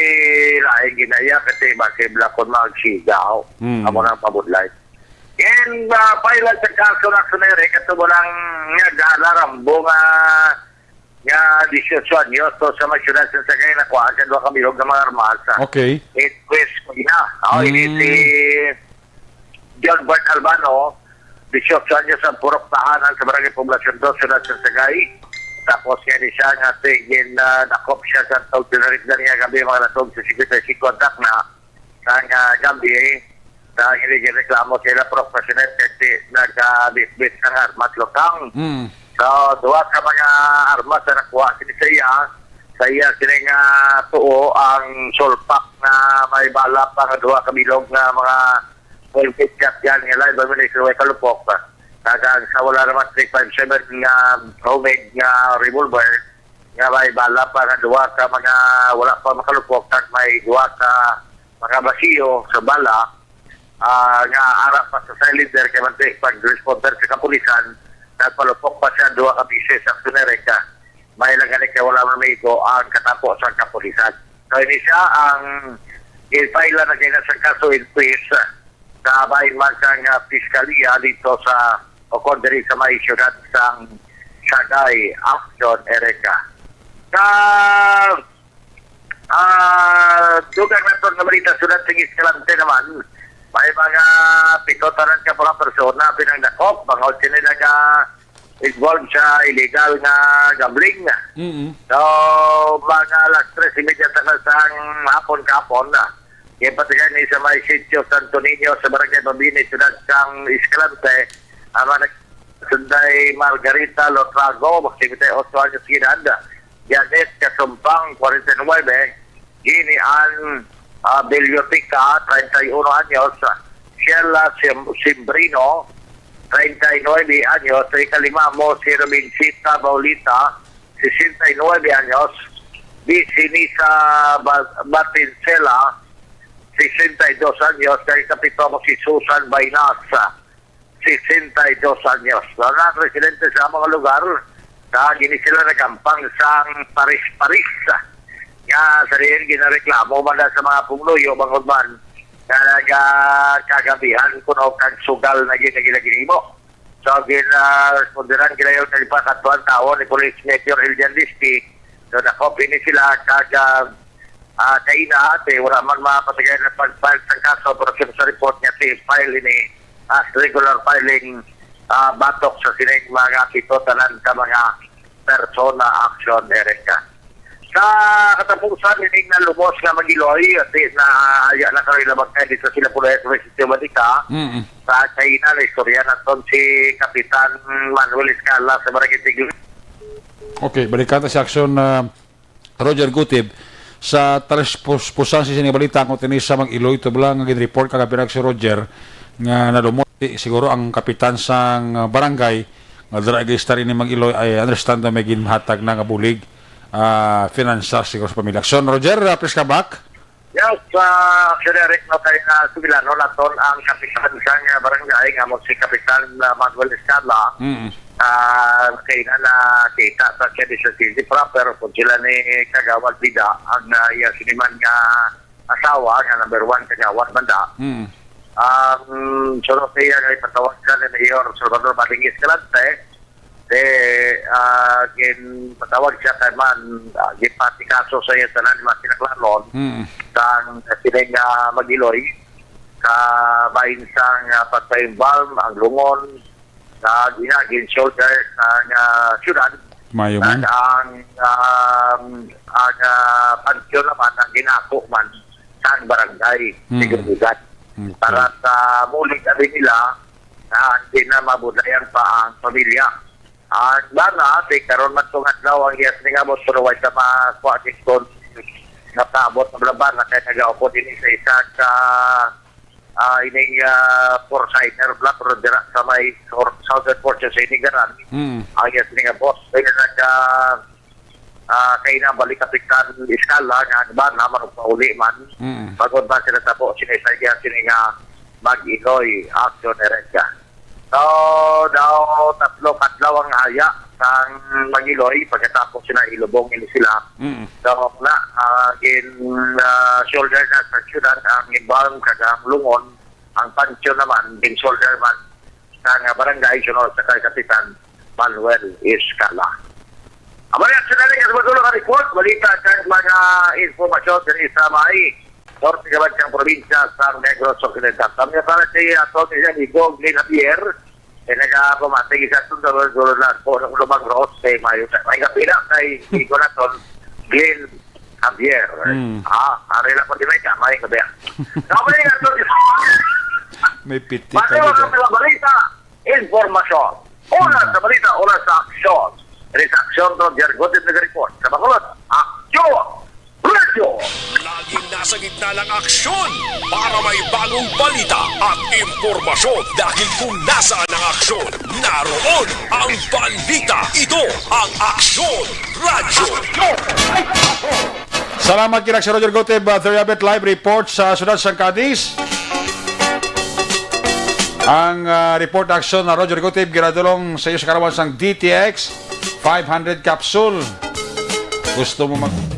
laing ginaya kasi bakit lakon magsigaw. Mm. Amo nang pabudlay. And, ah, file sa kaso na Action Erika, ito mo lang nga gala rambo nga, nga dieciocho anyos to sa may siyudad sa Sagay nakuha sa duha ka bilog nga mga armas. Okay. It was ko ina. Oh, ini Mm. si John Bart Albano, dieciocho anyos ang purok tahanan sa Barangay Poblacion dos, siyudad sa Sagay. Tapos nga ni siya nga tigin, ah, nakop siya sa tawag pinarit na niya gabi mga lasog sa singkwenta y singko ang takna. Sang, ah, gabi, sa hindi reklamo sila professional kasi nagabitbit ng armas lutang. Mm. So, duha ka mga armas na nakuha sini sa iya. Sa iya sini nga tuo ang sulpak na may bala pa nga duha ka bilog nga mga twenty shotgun nga live ammunition way kalupok. Kag ang sa wala naman three five seven nga homemade nga revolver nga may bala pa nga duha ka mga wala pa makalupok kag may duha ka mga basiyo sa bala, ah, nga ara pa sa cylinder kay manti pag-responder sa kapulisan, nagpalupok pa siya duha ka bisis sa Action Erika. May lang gani kay wala man maigo ang katapo sa kapulisan. So, ini siya ang i-file na kay sa kaso in peace sa bahin man sang, ah, piskalya dito sa o kon diri sa may siyudad sang Sagay, Action Erika. Sa, ah, dugang naton nga balita, siyudad sing Escalante naman, may mga pito tanan ka mga persona pinangdakop, mga sila naga involved sa illegal nga gambling. Mm-mm. So, mga alas tres y media tanan sang hapon kahapon na. Ginpatigan ni sa may sitio Santo Niño sa Barangay Mabini, siyudad sang Escalante, ang mga nagsunday Margarita Lotrago, singkwenta y ocho anyos edad, Janet Kasumpang, kwarenta y nuwebe, Jeannie Ann, ah, Bellotica, treinta y uno anyos, Sheila Sim-, Simbrino, treinta y nueve anyos, sa ikalima mo si Robincita Baulita, sesenta y nueve anyos, Bisinisa Ba-, Batincela, sesenta y dos anyos, kag ikapito mo si Susan Bainasa, sesenta y dos anyos. Mga residente sa mga lugar na gini sila nagampang sang paris-paris nga sa diin ginareklamo man sa mga pumuluyo bangod man nga nagakagabihan kuno kag sugal na gid ang ila ginhimo. So, gin, ah, responderan ginayon sa ipakatuan tawo ni Police Major Elian Disti. So, nakop ini sila kag, ah, ah, kaina, ate, wala man mapatigay na pag-file sa kaso, pero sa report niya, si file ini as regular filing, ah, batok sa sining mga pito tanan ka mga persona, Action Erika. Sa katapusan, ining nalumos nga mag-iloy, ati na aya na karon labang kay dito sila pula sa Sitio Balita. Mm. Sa China, na istorya naton si Kapitan Manuel Escala sa Barangay Tiglo. Okay, balikan ta si Aksyon, ah, Roger Gutib. Sa talis pus-, pusan si sini balita kung tini sa mag-iloy tubla nga gin-report kagabi na si Roger nga nalumot, eh, siguro ang kapitan sang barangay nga dira gistar ini mag-iloy ay understand na may ginhatag na nga bulig, ah, financial siguro sa pamilya. Aksyon, Roger, ah, please come back. Yes, ah, Aksyon Eric, no, kay, ah, sugilanon naton ang kapitan sang, ah, barangay nga mo si Kapitan, ah, Manuel Escala. Mm. Ah, kay na nakita sa Quezon City proper kung sila ni Kagawad Bida ang, ah, iya siniman nga asawa nga number one Kagawad man da. Mm. Ang sunod niya nga ipatawag siya ni Mayor Salvador Bading Escalante, eh, ah, ginpatawag siya kay man, ah, ginpatikaso sa iya tanan ni mga kinahanglanon Mm. sang sining, ah, mag-iloy, kabahin sang, ah, pagpa-embalm, ang lungon, sa ginagin shoulder sang, ah, syudad, Mayo man. Kag ang, um, ang, ah, pansyon naman ang ginako man sang barangay, Mm. seguridad. Okay. Para sa muling abi nila, na hindi na mabudlayan pa ang pamilya. Ang bana, ti karon man tong adlaw ang iyas ning amos, pero way sa makuha ni kon nga paabot ang laban na kay nagaupod ini sa isa ka, ah, ining, ah, four-sider bla, pero dira sa may or southern portion sa Inigaran. Mm. Ang iyas ning amos, kaya nag, ah, ah, kay na balik Kapitan Escala nga ang bana man pauli man. Mm. Bago ba sila tabo, sinisay sini nga mag-iloy, Aksyon Eric. So, daw tatlo kadlaw ang haya sang mag-iloy pagkatapos sila ilubong ini sila. Mm. So, na, ah, gin, ah, shoulder na sa syudad ang embalm kag ang lungon, ang pansyon naman, gin shoulder man sa nga barangay, sunod sa kay Kapitan Manuel Escala. Amo na, Aksyon Eric, sa mga report, balita kag mga impormasyon diri sa may Norte Kabansang probinsya sa Negros Occidental. Kami para sa iya, ato ni siya, Igo Glenn Javier, eh, nagapamati sa aton sa Lolo Largo, sa Lubang Rose, eh, mayo sa, may kapila kay Igo naton, Glenn Javier. Hmm. Ah, ari lang po di may kamay, kabi. Kami nga to, May pitik Pati ka mga dito. Mga balita, impormasyon. Oras Hmm. sa balita, oras sa aksyon. Diri sa aksyon, Roger Gutib nag-report. Sa Bacolod, Aksyon! Radyo! Laging nasa gitna ng aksyon para may bagong balita at impormasyon. Dahil kung nasaan ang aksyon, naroon ang balita. Ito ang Aksyon Radyo. Salamat kina Sir Roger Gutib, uh, Theriabet live report sa siyudad sang Cadiz. Ang, uh, report aksyon na Roger Gutib ginadulong sa iyo sa karawan sang D T X five hundred capsule. Gusto mo mag-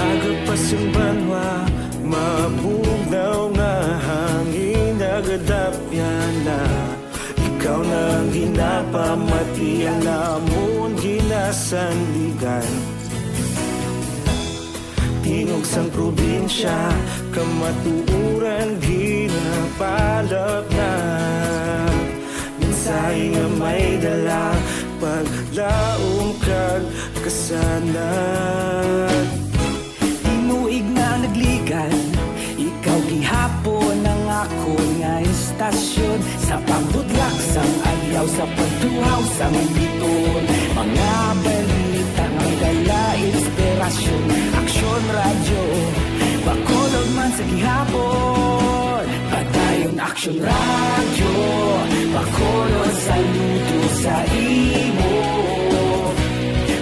Agapas ang banwa, mabugnaw nga hangin, nagadapyan na. Ikaw na ang ginapamati, ang amon ginasandigan. Tingog sang probinsya, kamatuoran ginapalapnag. Mensahe nga may dala, paglaom kag kasanag. Tinuig na nagligan, ikaw gihapon ang akon nga istasyon. Sa pagbudlak sang adlaw, sa pagtuhaw sang biton, mga balita nga dala inspirasyon. Aksyon Radyo, Bacolod man sa gihapon. Padayon Aksyon Radyo, Bacolod, saludo sa imo.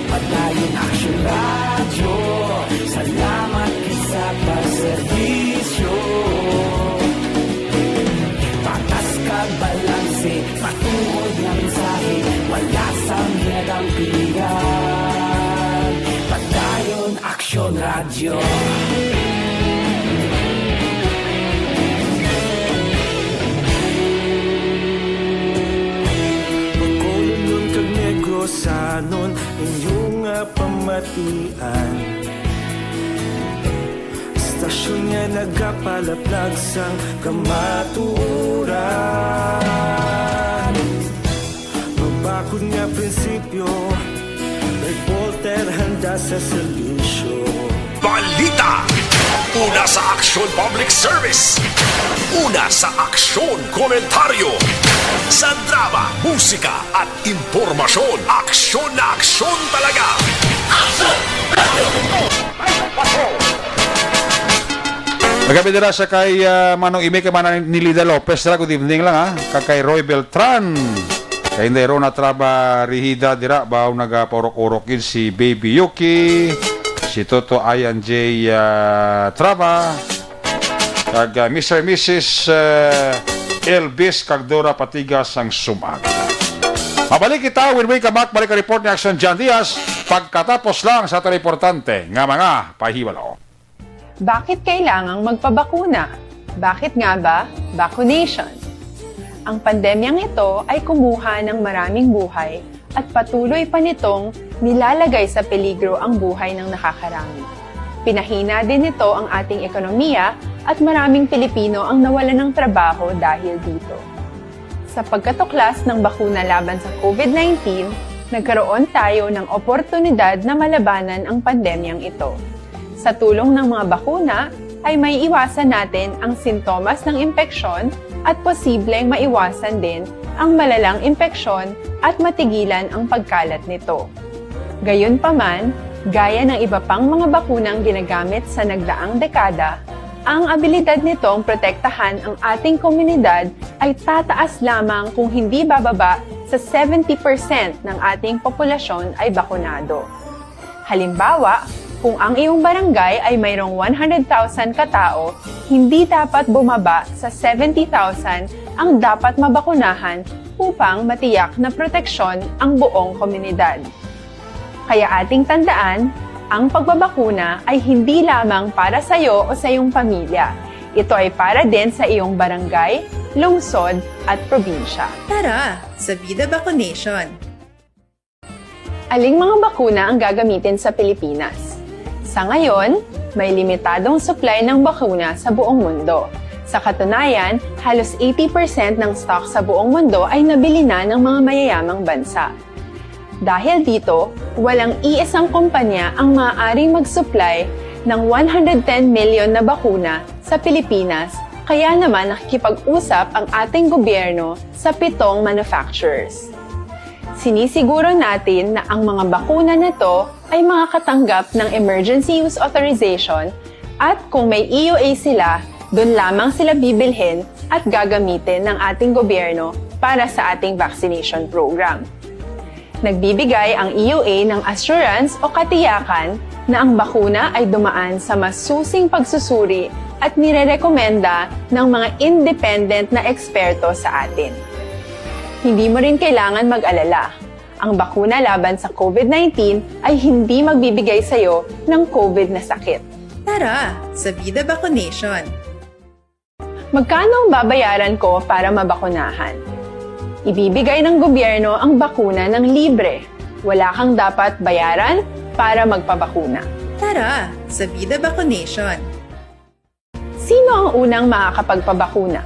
Padayon Aksyon Radyo, salamat gid sa pagserbisyo. Patas kag balanse, matuod nga mensahe, wala sang ginadampigan. Padayon Aksyon Radyo. Bacolod kag Negros, Inyo nga pamatian, estasyon nga nagapalaplag sang kamatuoran. Magbakod nga prinsipyo, reporter handa sa serbisyo. Balita! Una sa aksyon, public service. Una sa aksyon, komentaryo. Sa drama, musika, at impormasyon. Aksyon na aksyon talaga. Aksyon! Magabi dira sa kay, ah, Manong Imi, kay Manang Nilida Lopez dira. Good evening lang, ha. Kag kay Roy Beltran. Kay Inday Rona Traba Rihida dira, baw nagapaurok-urok gid si Baby Yuki, si Toto Ayan J, ah, Traba, kag, ah, Mister Missus, ah, Elvis kag Dora Patigas ang sumag. Mabalik kita when we come back. Balik ang report ni Action John Diaz pagkatapos lang sa aton importante nga mga pahibalo. Bakit kailangang magpabakuna? Bakit nga ba vaccination? Ang pandemyang ito ay kumuha ng maraming buhay at patuloy pa nitong nilalagay sa peligro ang buhay ng nakakarami. Pinahina din nito ang ating ekonomiya at maraming Pilipino ang nawalan ng trabaho dahil dito. Sa pagkatuklas ng bakuna laban sa COVID nineteen, nagkaroon tayo ng oportunidad na malabanan ang pandemyang ito. Sa tulong ng mga bakuna, ay may iwasan natin ang sintomas ng impeksyon at posibleng maiwasan din ang malalang impeksyon at matigilan ang pagkalat nito. Gayunpaman, gaya ng iba pang mga bakunang ginagamit sa nagdaang dekada, ang abilidad nitong protektahan ang ating komunidad ay tataas lamang kung hindi bababa sa seventy percent ng ating populasyon ay bakunado. Halimbawa, kung ang iyong barangay ay mayroong one hundred thousand ka tao, hindi dapat bumaba sa seventy thousand ang dapat mabakunahan upang matiyak na proteksyon ang buong komunidad. Kaya ating tandaan, ang pagbabakuna ay hindi lamang para sa iyo o sa iyong pamilya. Ito ay para din sa iyong barangay, lungsod, at probinsya. Tara, sa Vida Vaccination! Aling mga bakuna ang gagamitin sa Pilipinas? Sa ngayon, may limitadong supply ng bakuna sa buong mundo. Sa katunayan, halos eighty percent ng stock sa buong mundo ay nabili na ng mga mayayamang bansa. Dahil dito, walang iisang kumpanya ang maaaring mag-supply ng one hundred ten million na bakuna sa Pilipinas, kaya naman nakikipag-usap ang ating gobyerno sa pitong manufacturers. Sinisiguro natin na ang mga bakuna na to ay makakatanggap ng emergency use authorization, at kung may E U A sila, doon lamang sila bibilhin at gagamitin ng ating gobyerno para sa ating vaccination program. Nagbibigay ang E U A ng assurance o katiyakan na ang bakuna ay dumaan sa masusing pagsusuri at nirerekomenda ng mga independent na eksperto sa atin. Hindi mo rin kailangan mag-alala. Ang bakuna laban sa COVID nineteen ay hindi magbibigay sa iyo ng COVID na sakit. Tara, sa Vida Vaccination! Magkano ang babayaran ko para mabakunahan? Ibibigay ng gobyerno ang bakuna ng libre. Wala kang dapat bayaran para magpabakuna. Tara, sa Vida Vaccination! Sino ang unang makakapagpabakuna?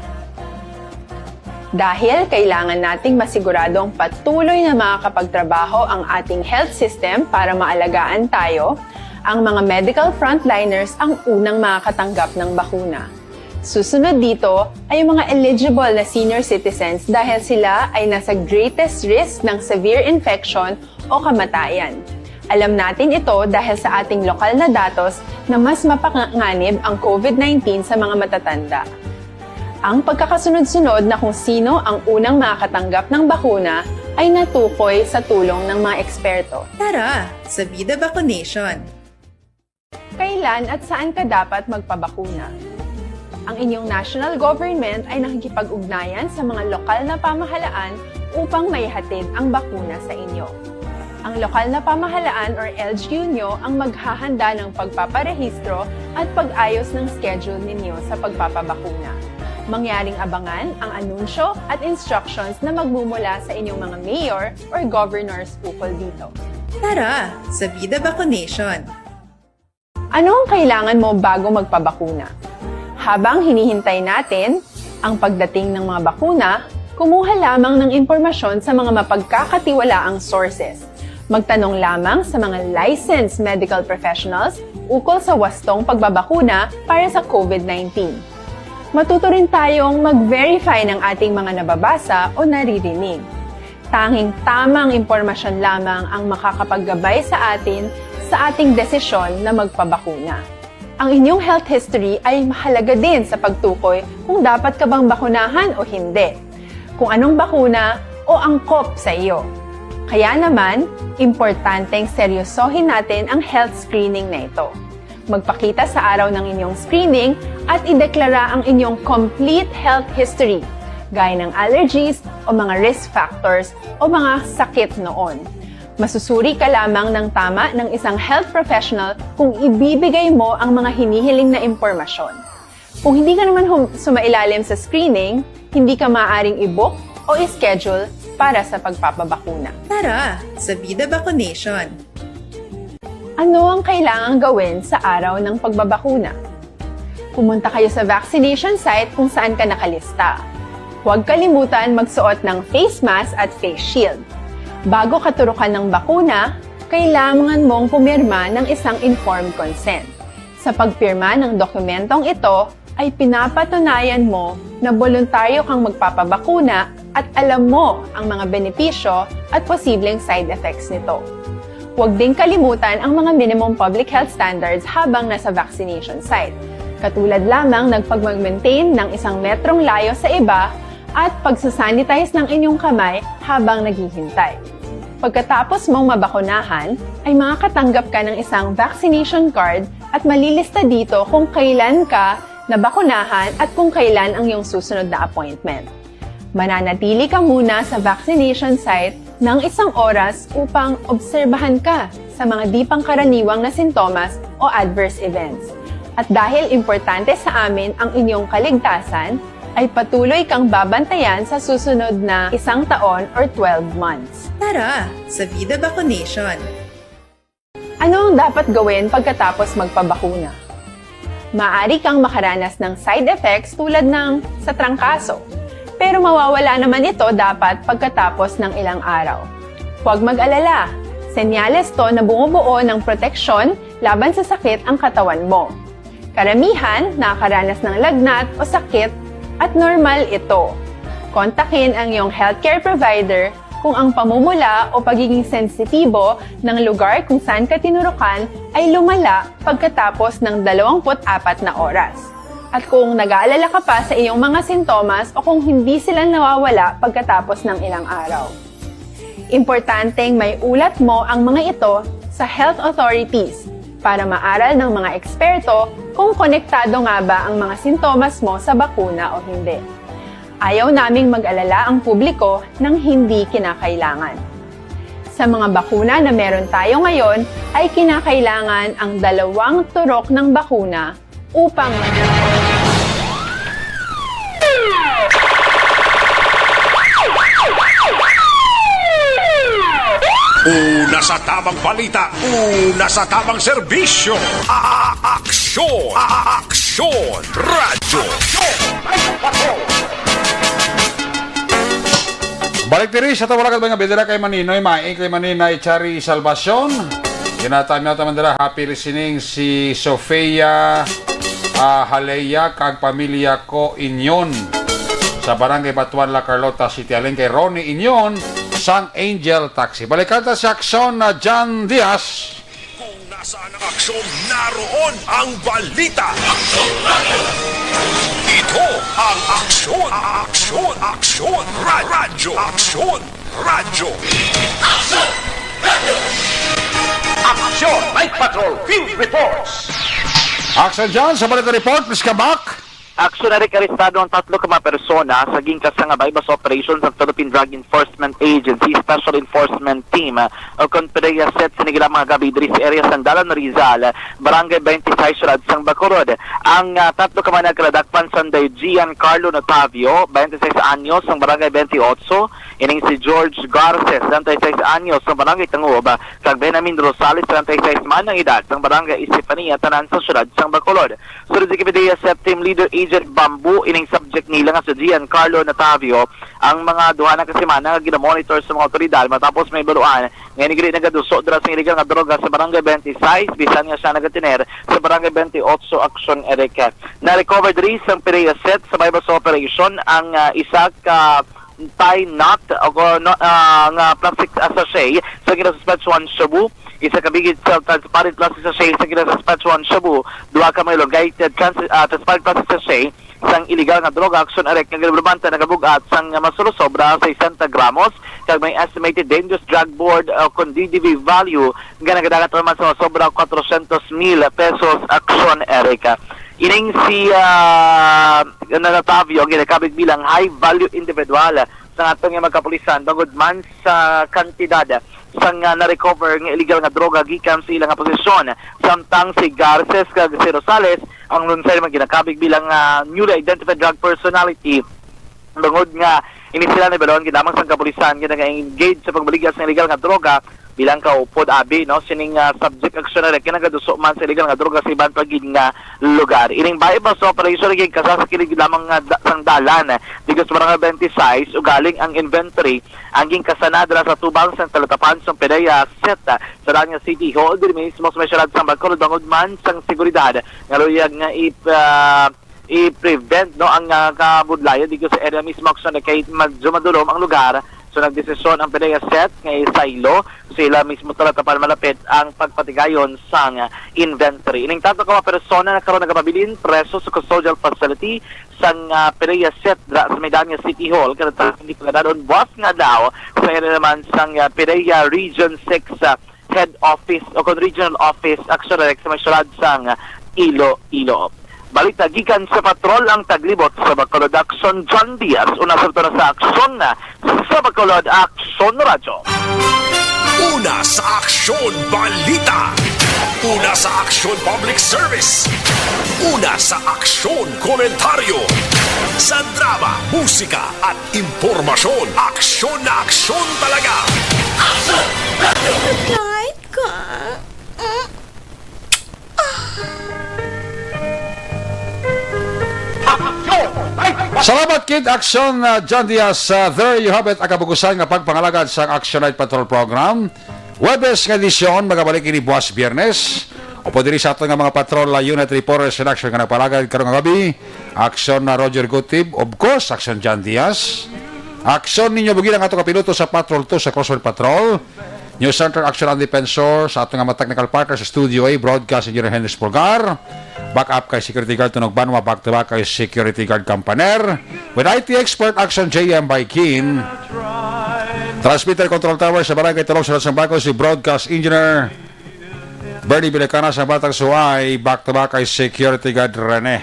Dahil kailangan nating masiguradong patuloy na makakapagtrabaho ang ating health system para maalagaan tayo, ang mga medical frontliners ang unang makakatanggap ng bakuna. Susunod dito ay ang mga eligible na senior citizens dahil sila ay nasa greatest risk ng severe infection o kamatayan. Alam natin ito dahil sa ating lokal na datos na mas mapanganib ang COVID nineteen sa mga matatanda. Ang pagkakasunod-sunod na kung sino ang unang makakatanggap ng bakuna ay natukoy sa tulong ng mga eksperto. Tara, sa Vida Vaccination! Kailan at saan ka dapat magpabakuna? Ang inyong national government ay nakikipag-ugnayan sa mga lokal na pamahalaan upang maihatid ang bakuna sa inyo. Ang lokal na pamahalaan or L G U nyo ang maghahanda ng pagpaparehistro at pag-ayos ng schedule ninyo sa pagpapabakuna. Mangyaring abangan ang anunsyo at instructions na magmumula sa inyong mga mayor or governors ukol dito. Tara sa Vida Vaccination! Ano ang kailangan mo bago magpabakuna? Habang hinihintay natin ang pagdating ng mga bakuna, kumuha lamang ng impormasyon sa mga mapagkakatiwalaang sources. Magtanong lamang sa mga licensed medical professionals ukol sa wastong pagbabakuna para sa COVID nineteen. Matuto rin tayong mag-verify ng ating mga nababasa o naririnig. Tanging tamang impormasyon lamang ang makakapaggabay sa atin sa ating desisyon na magpabakuna. Ang inyong health history ay mahalaga din sa pagtukoy kung dapat ka bang bakunahan o hindi, kung anong bakuna o angkop sa iyo. Kaya naman, importanteng seryosohin natin ang health screening na ito. Magpakita sa araw ng inyong screening at ideklara ang inyong complete health history, gaya ng allergies o mga risk factors o mga sakit noon. Masusuri ka lamang ng tama ng isang health professional kung ibibigay mo ang mga hinihiling na impormasyon. Kung hindi ka naman hum- sumailalim sa screening, hindi ka maaaring i-book o i-schedule para sa pagpapabakuna. Tara sa Vida Vaccination! Ano ang kailangang gawin sa araw ng pagbabakuna? Pumunta kayo sa vaccination site kung saan ka nakalista. Huwag kalimutan magsuot ng face mask at face shield. Bago katurukan ng bakuna, kailangan mong pumirma ng isang informed consent. Sa pagpirma ng dokumentong ito, ay pinapatunayan mo na boluntaryo kang magpapabakuna at alam mo ang mga benepisyo at posibleng side effects nito. Huwag ding kalimutan ang mga minimum public health standards habang nasa vaccination site, katulad lamang ng pagmag-maintain ng isang metrong layo sa iba at pagsasanitize ng inyong kamay habang naghihintay. Pagkatapos mong mabakunahan, ay makakatanggap ka ng isang vaccination card at malilista dito kung kailan ka nabakunahan at kung kailan ang iyong susunod na appointment. Mananatili ka muna sa vaccination site ng isang oras upang obserbahan ka sa mga di pangkaraniwang na sintomas o adverse events. At dahil importante sa amin ang inyong kaligtasan, ay patuloy kang babantayan sa susunod na isang taon or twelve months. Tara sa Vida Vaccination! Ano ang dapat gawin pagkatapos magpabakuna? Maaari kang makaranas ng side effects tulad ng sa trangkaso, pero mawawala naman ito dapat pagkatapos ng ilang araw. Huwag mag-alala, senyales to na bumubuo ng proteksyon laban sa sakit ang katawan mo. Karamihan nakakaranas ng lagnat o sakit at normal ito. Kontakin ang iyong healthcare provider kung ang pamumula o pagiging sensitibo ng lugar kung saan ka tinurukan ay lumala pagkatapos ng dalawampu't apat na oras. At kung nag-aalala ka pa sa iyong mga sintomas o kung hindi sila nawawala pagkatapos ng ilang araw. Importanteng may ulat mo ang mga ito sa health authorities para maaral ng mga eksperto kung konektado nga ba ang mga sintomas mo sa bakuna o hindi. Ayaw naming mag-alala ang publiko ng hindi kinakailangan. Sa mga bakuna na meron tayo ngayon ay kinakailangan ang dalawang turok ng bakuna upang Una sa tamang balita, una sa tamang serbisyo. A-, a-, aksyon, a-, aksyon, radyo. Balik diri sa tawag nga bidira kay Maninoy, may kay Maninoy Chari Salvacion. Ginatami ta man dira, happy listening si Sofia, ah, Haleya kag pamilya ko inyon sa Barangay Batuan, La Carlota City. Halin kay Ronnie Inyon sang Angel Taxi. Balikan ta si Aksyon na John Diaz. Kung nasaan ang aksyon, naroon ang balita. Ito ang Aksyon, Aksyon, Aksyon, Ra- Radyo, Aksyon, Radyo. Aksyon, Night Patrol Field Reports. Action dyan sa Balita Report, please come back. Aksyon, Eric, arestado ang tatlo ka mga persona sa gingkasangabay sa operation sa Philippine Drug Enforcement Agency Special Enforcement Team, ah, o kon PDEA set sa nagila mga gabi diri sa area sang Dalan Rizal, Barangay twenty-six, Siyudad sang Bacolod. Ang, ah, tatlo ka mga nagkadakpan sanday Gian Carlo Notavio, twenty-six anyos, sang Barangay twenty-eight, ining si George Garces, twenty-six anyos, sang Barangay Tangub, kag Benjamin Rosales, twenty-six man ang edad, sang Barangay Estefania, tanan sa siyudad sang Bacolod. Sunod si PDEA set Team Leader Agent Bamboo, ining subject nila nga si Gian Carlo Notavio, ang mga duha na ka semana nga ginamonitor sa mga otoridad matapos mahibaluan nga ini gid nagaduso dira sa illegal nga droga sa Barangay twenty-six, bisan nga siya nagatener sa Barangay twenty-eight. Aksyon, Eric. Na-recover diri sang PDEA set sa Bible sa operation ang, ah, isa ka Thai nut o ko-, no, ah, nga plastic, ah, sachet sa ginasuspetsyohan shabu, isa ka big transparent plastic sachet sa ginasuspetsyohan shabu, duha ka mga elongated trans-, ah, transparent plastic sachet sang illegal nga droga. Aksyon, Eric, nga ginrobanta nagabug-at sang masulosobra sesenta gramos, kag may estimated dangerous drug board o kon D D B value nga nagadagat naman sa sobra kwatrocientos mil pesos. Aksyon, Eric. Ining si, ah, Notavio ang ginakabig bilang high value individual sa aton nga mga kapulisan bangod man sa kantidad sang, ah, na-recover nga illegal nga droga gikan sa ilang nga posisyon. Samtang si Garces kag si Rosales ang lunsay man ginakabig bilang, ah, newly identified drug personality. Bangod nga ini sila nahibaluan gid lamang sang kapulisan nga nag-engage sa pagbaligya sa illegal nga droga bilang kaupod abi, no, sining, ah, subject. Aksyon, Eric, nga nagaduso man sa illegal nga droga sa iban pa gid nga lugar. Ining bayi ba sa operasyon naging kasas sa kilid lamang nga da-, sang dalan, digos Barangay twenty-six, ugaling ang inventory ang ginkasanadra sa tubang sang talatapan sang PDEA set sa Dania City Hall, diri mismo sa may siyudad sang Bacolod, bangod man sang seguridad nga luyag nga ip-, ah, i-prevent, no, ang, ah, kabudlayan dito sa area mismo. Aksyon, kay medyo madulom ang lugar. So, nagdesisyon ang PDEA set nga isaylo sa ila mismo talatapan malapit ang pagpatigayon sang, ah, inventory. Ining tatlo ka mga persona na karon nagapabilin preso sa custodial facility sang, ah, PDEA set dira sa may Dania City Hall, kada hindi pagkadalon buwas nga adlaw sa area naman sang, ah, PDEA Region six, ah, head office o kon regional office, Aksyon, Eric, sa may siyudad sang Iloilo. Balita gikan sa patrol ang taglibot sa Bacolod. Aksyon, John Diaz, una sa, una sa Aksyon sa Bacolod, Aksyon Radyo. Una sa Aksyon Balita. Una sa Aksyon Public Service. Una sa Aksyon Komentaryo. Sa drama, musika, at impormasyon. Aksyon na aksyon talaga. Kahit ka. Mm. Salamat, Kid Aksyon, uh, John Diaz. Uh, there you have it, ang kabugusan nga pagpangalagad sa Action Night Patrol Program. Huwebes nga edisyon, magabalik ini buwas Biyernes. Upod diri sa aton nga mga patrol, uh, unit reporters in action nga nagpalagad karong gabi. Aksyon na Roger Gutib, of course, Aksyon John Diaz. Aksyon ninyo, bugi ang ato kapiloto sa Patrol two sa Crossfire Patrol. News Center Aksyon ang Defensor, sa ato nga mga technical partner sa Studio A, Broadcast Engineer Henry Pulgar. Backup kay Security Guard Tunog Banwa, back to back kay Security Guard Campaner. With I T expert Aksyon J M Baikin. Transmitter Control Tower sa Barangay Talong, Siyudad sang Bago, si Broadcast Engineer Bernie Bilacana sa Batang Suway, back to back kay Security Guard Rene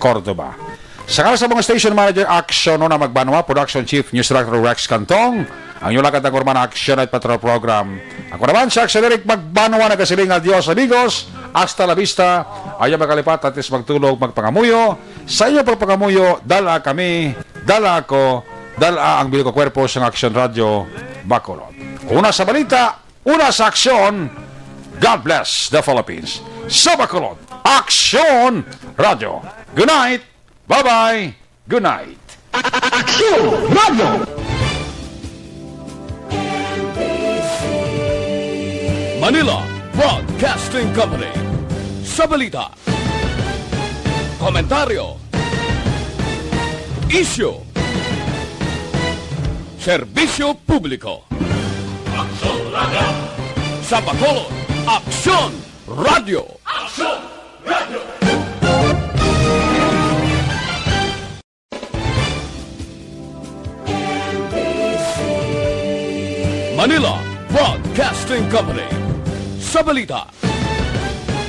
Cordova. Sa ngalan sa mga station manager, Aksyon Nona Magbanwa, production chief, news director Rex Cantong, ang inyong lagad ang Urban Action at Patrol Program. Ako naman si Action Eric Magbanwa, nagasiling, "Adios, amigos. Hasta la vista." Ayaw makalipat, at least magtulog, magpangamuyo. Sa inyong pagpangamuyo, dala kami, dala ako, dala ang binuko kwerpo sa Action Radio Bacolod. Una sa balita, una sa aksyon. God bless the Philippines. Sa Bacolod, Aksyon Radio. Good night. Bye-bye. Good night. Aksyon Radio. Manila Broadcasting Company. Sa balita, komentaryo, isyu, serbisyo publiko. Aksyon Radio. Sa Bacolod, Aksyon Radio. Aksyon Radio. Manila Broadcasting Company. Sa balita,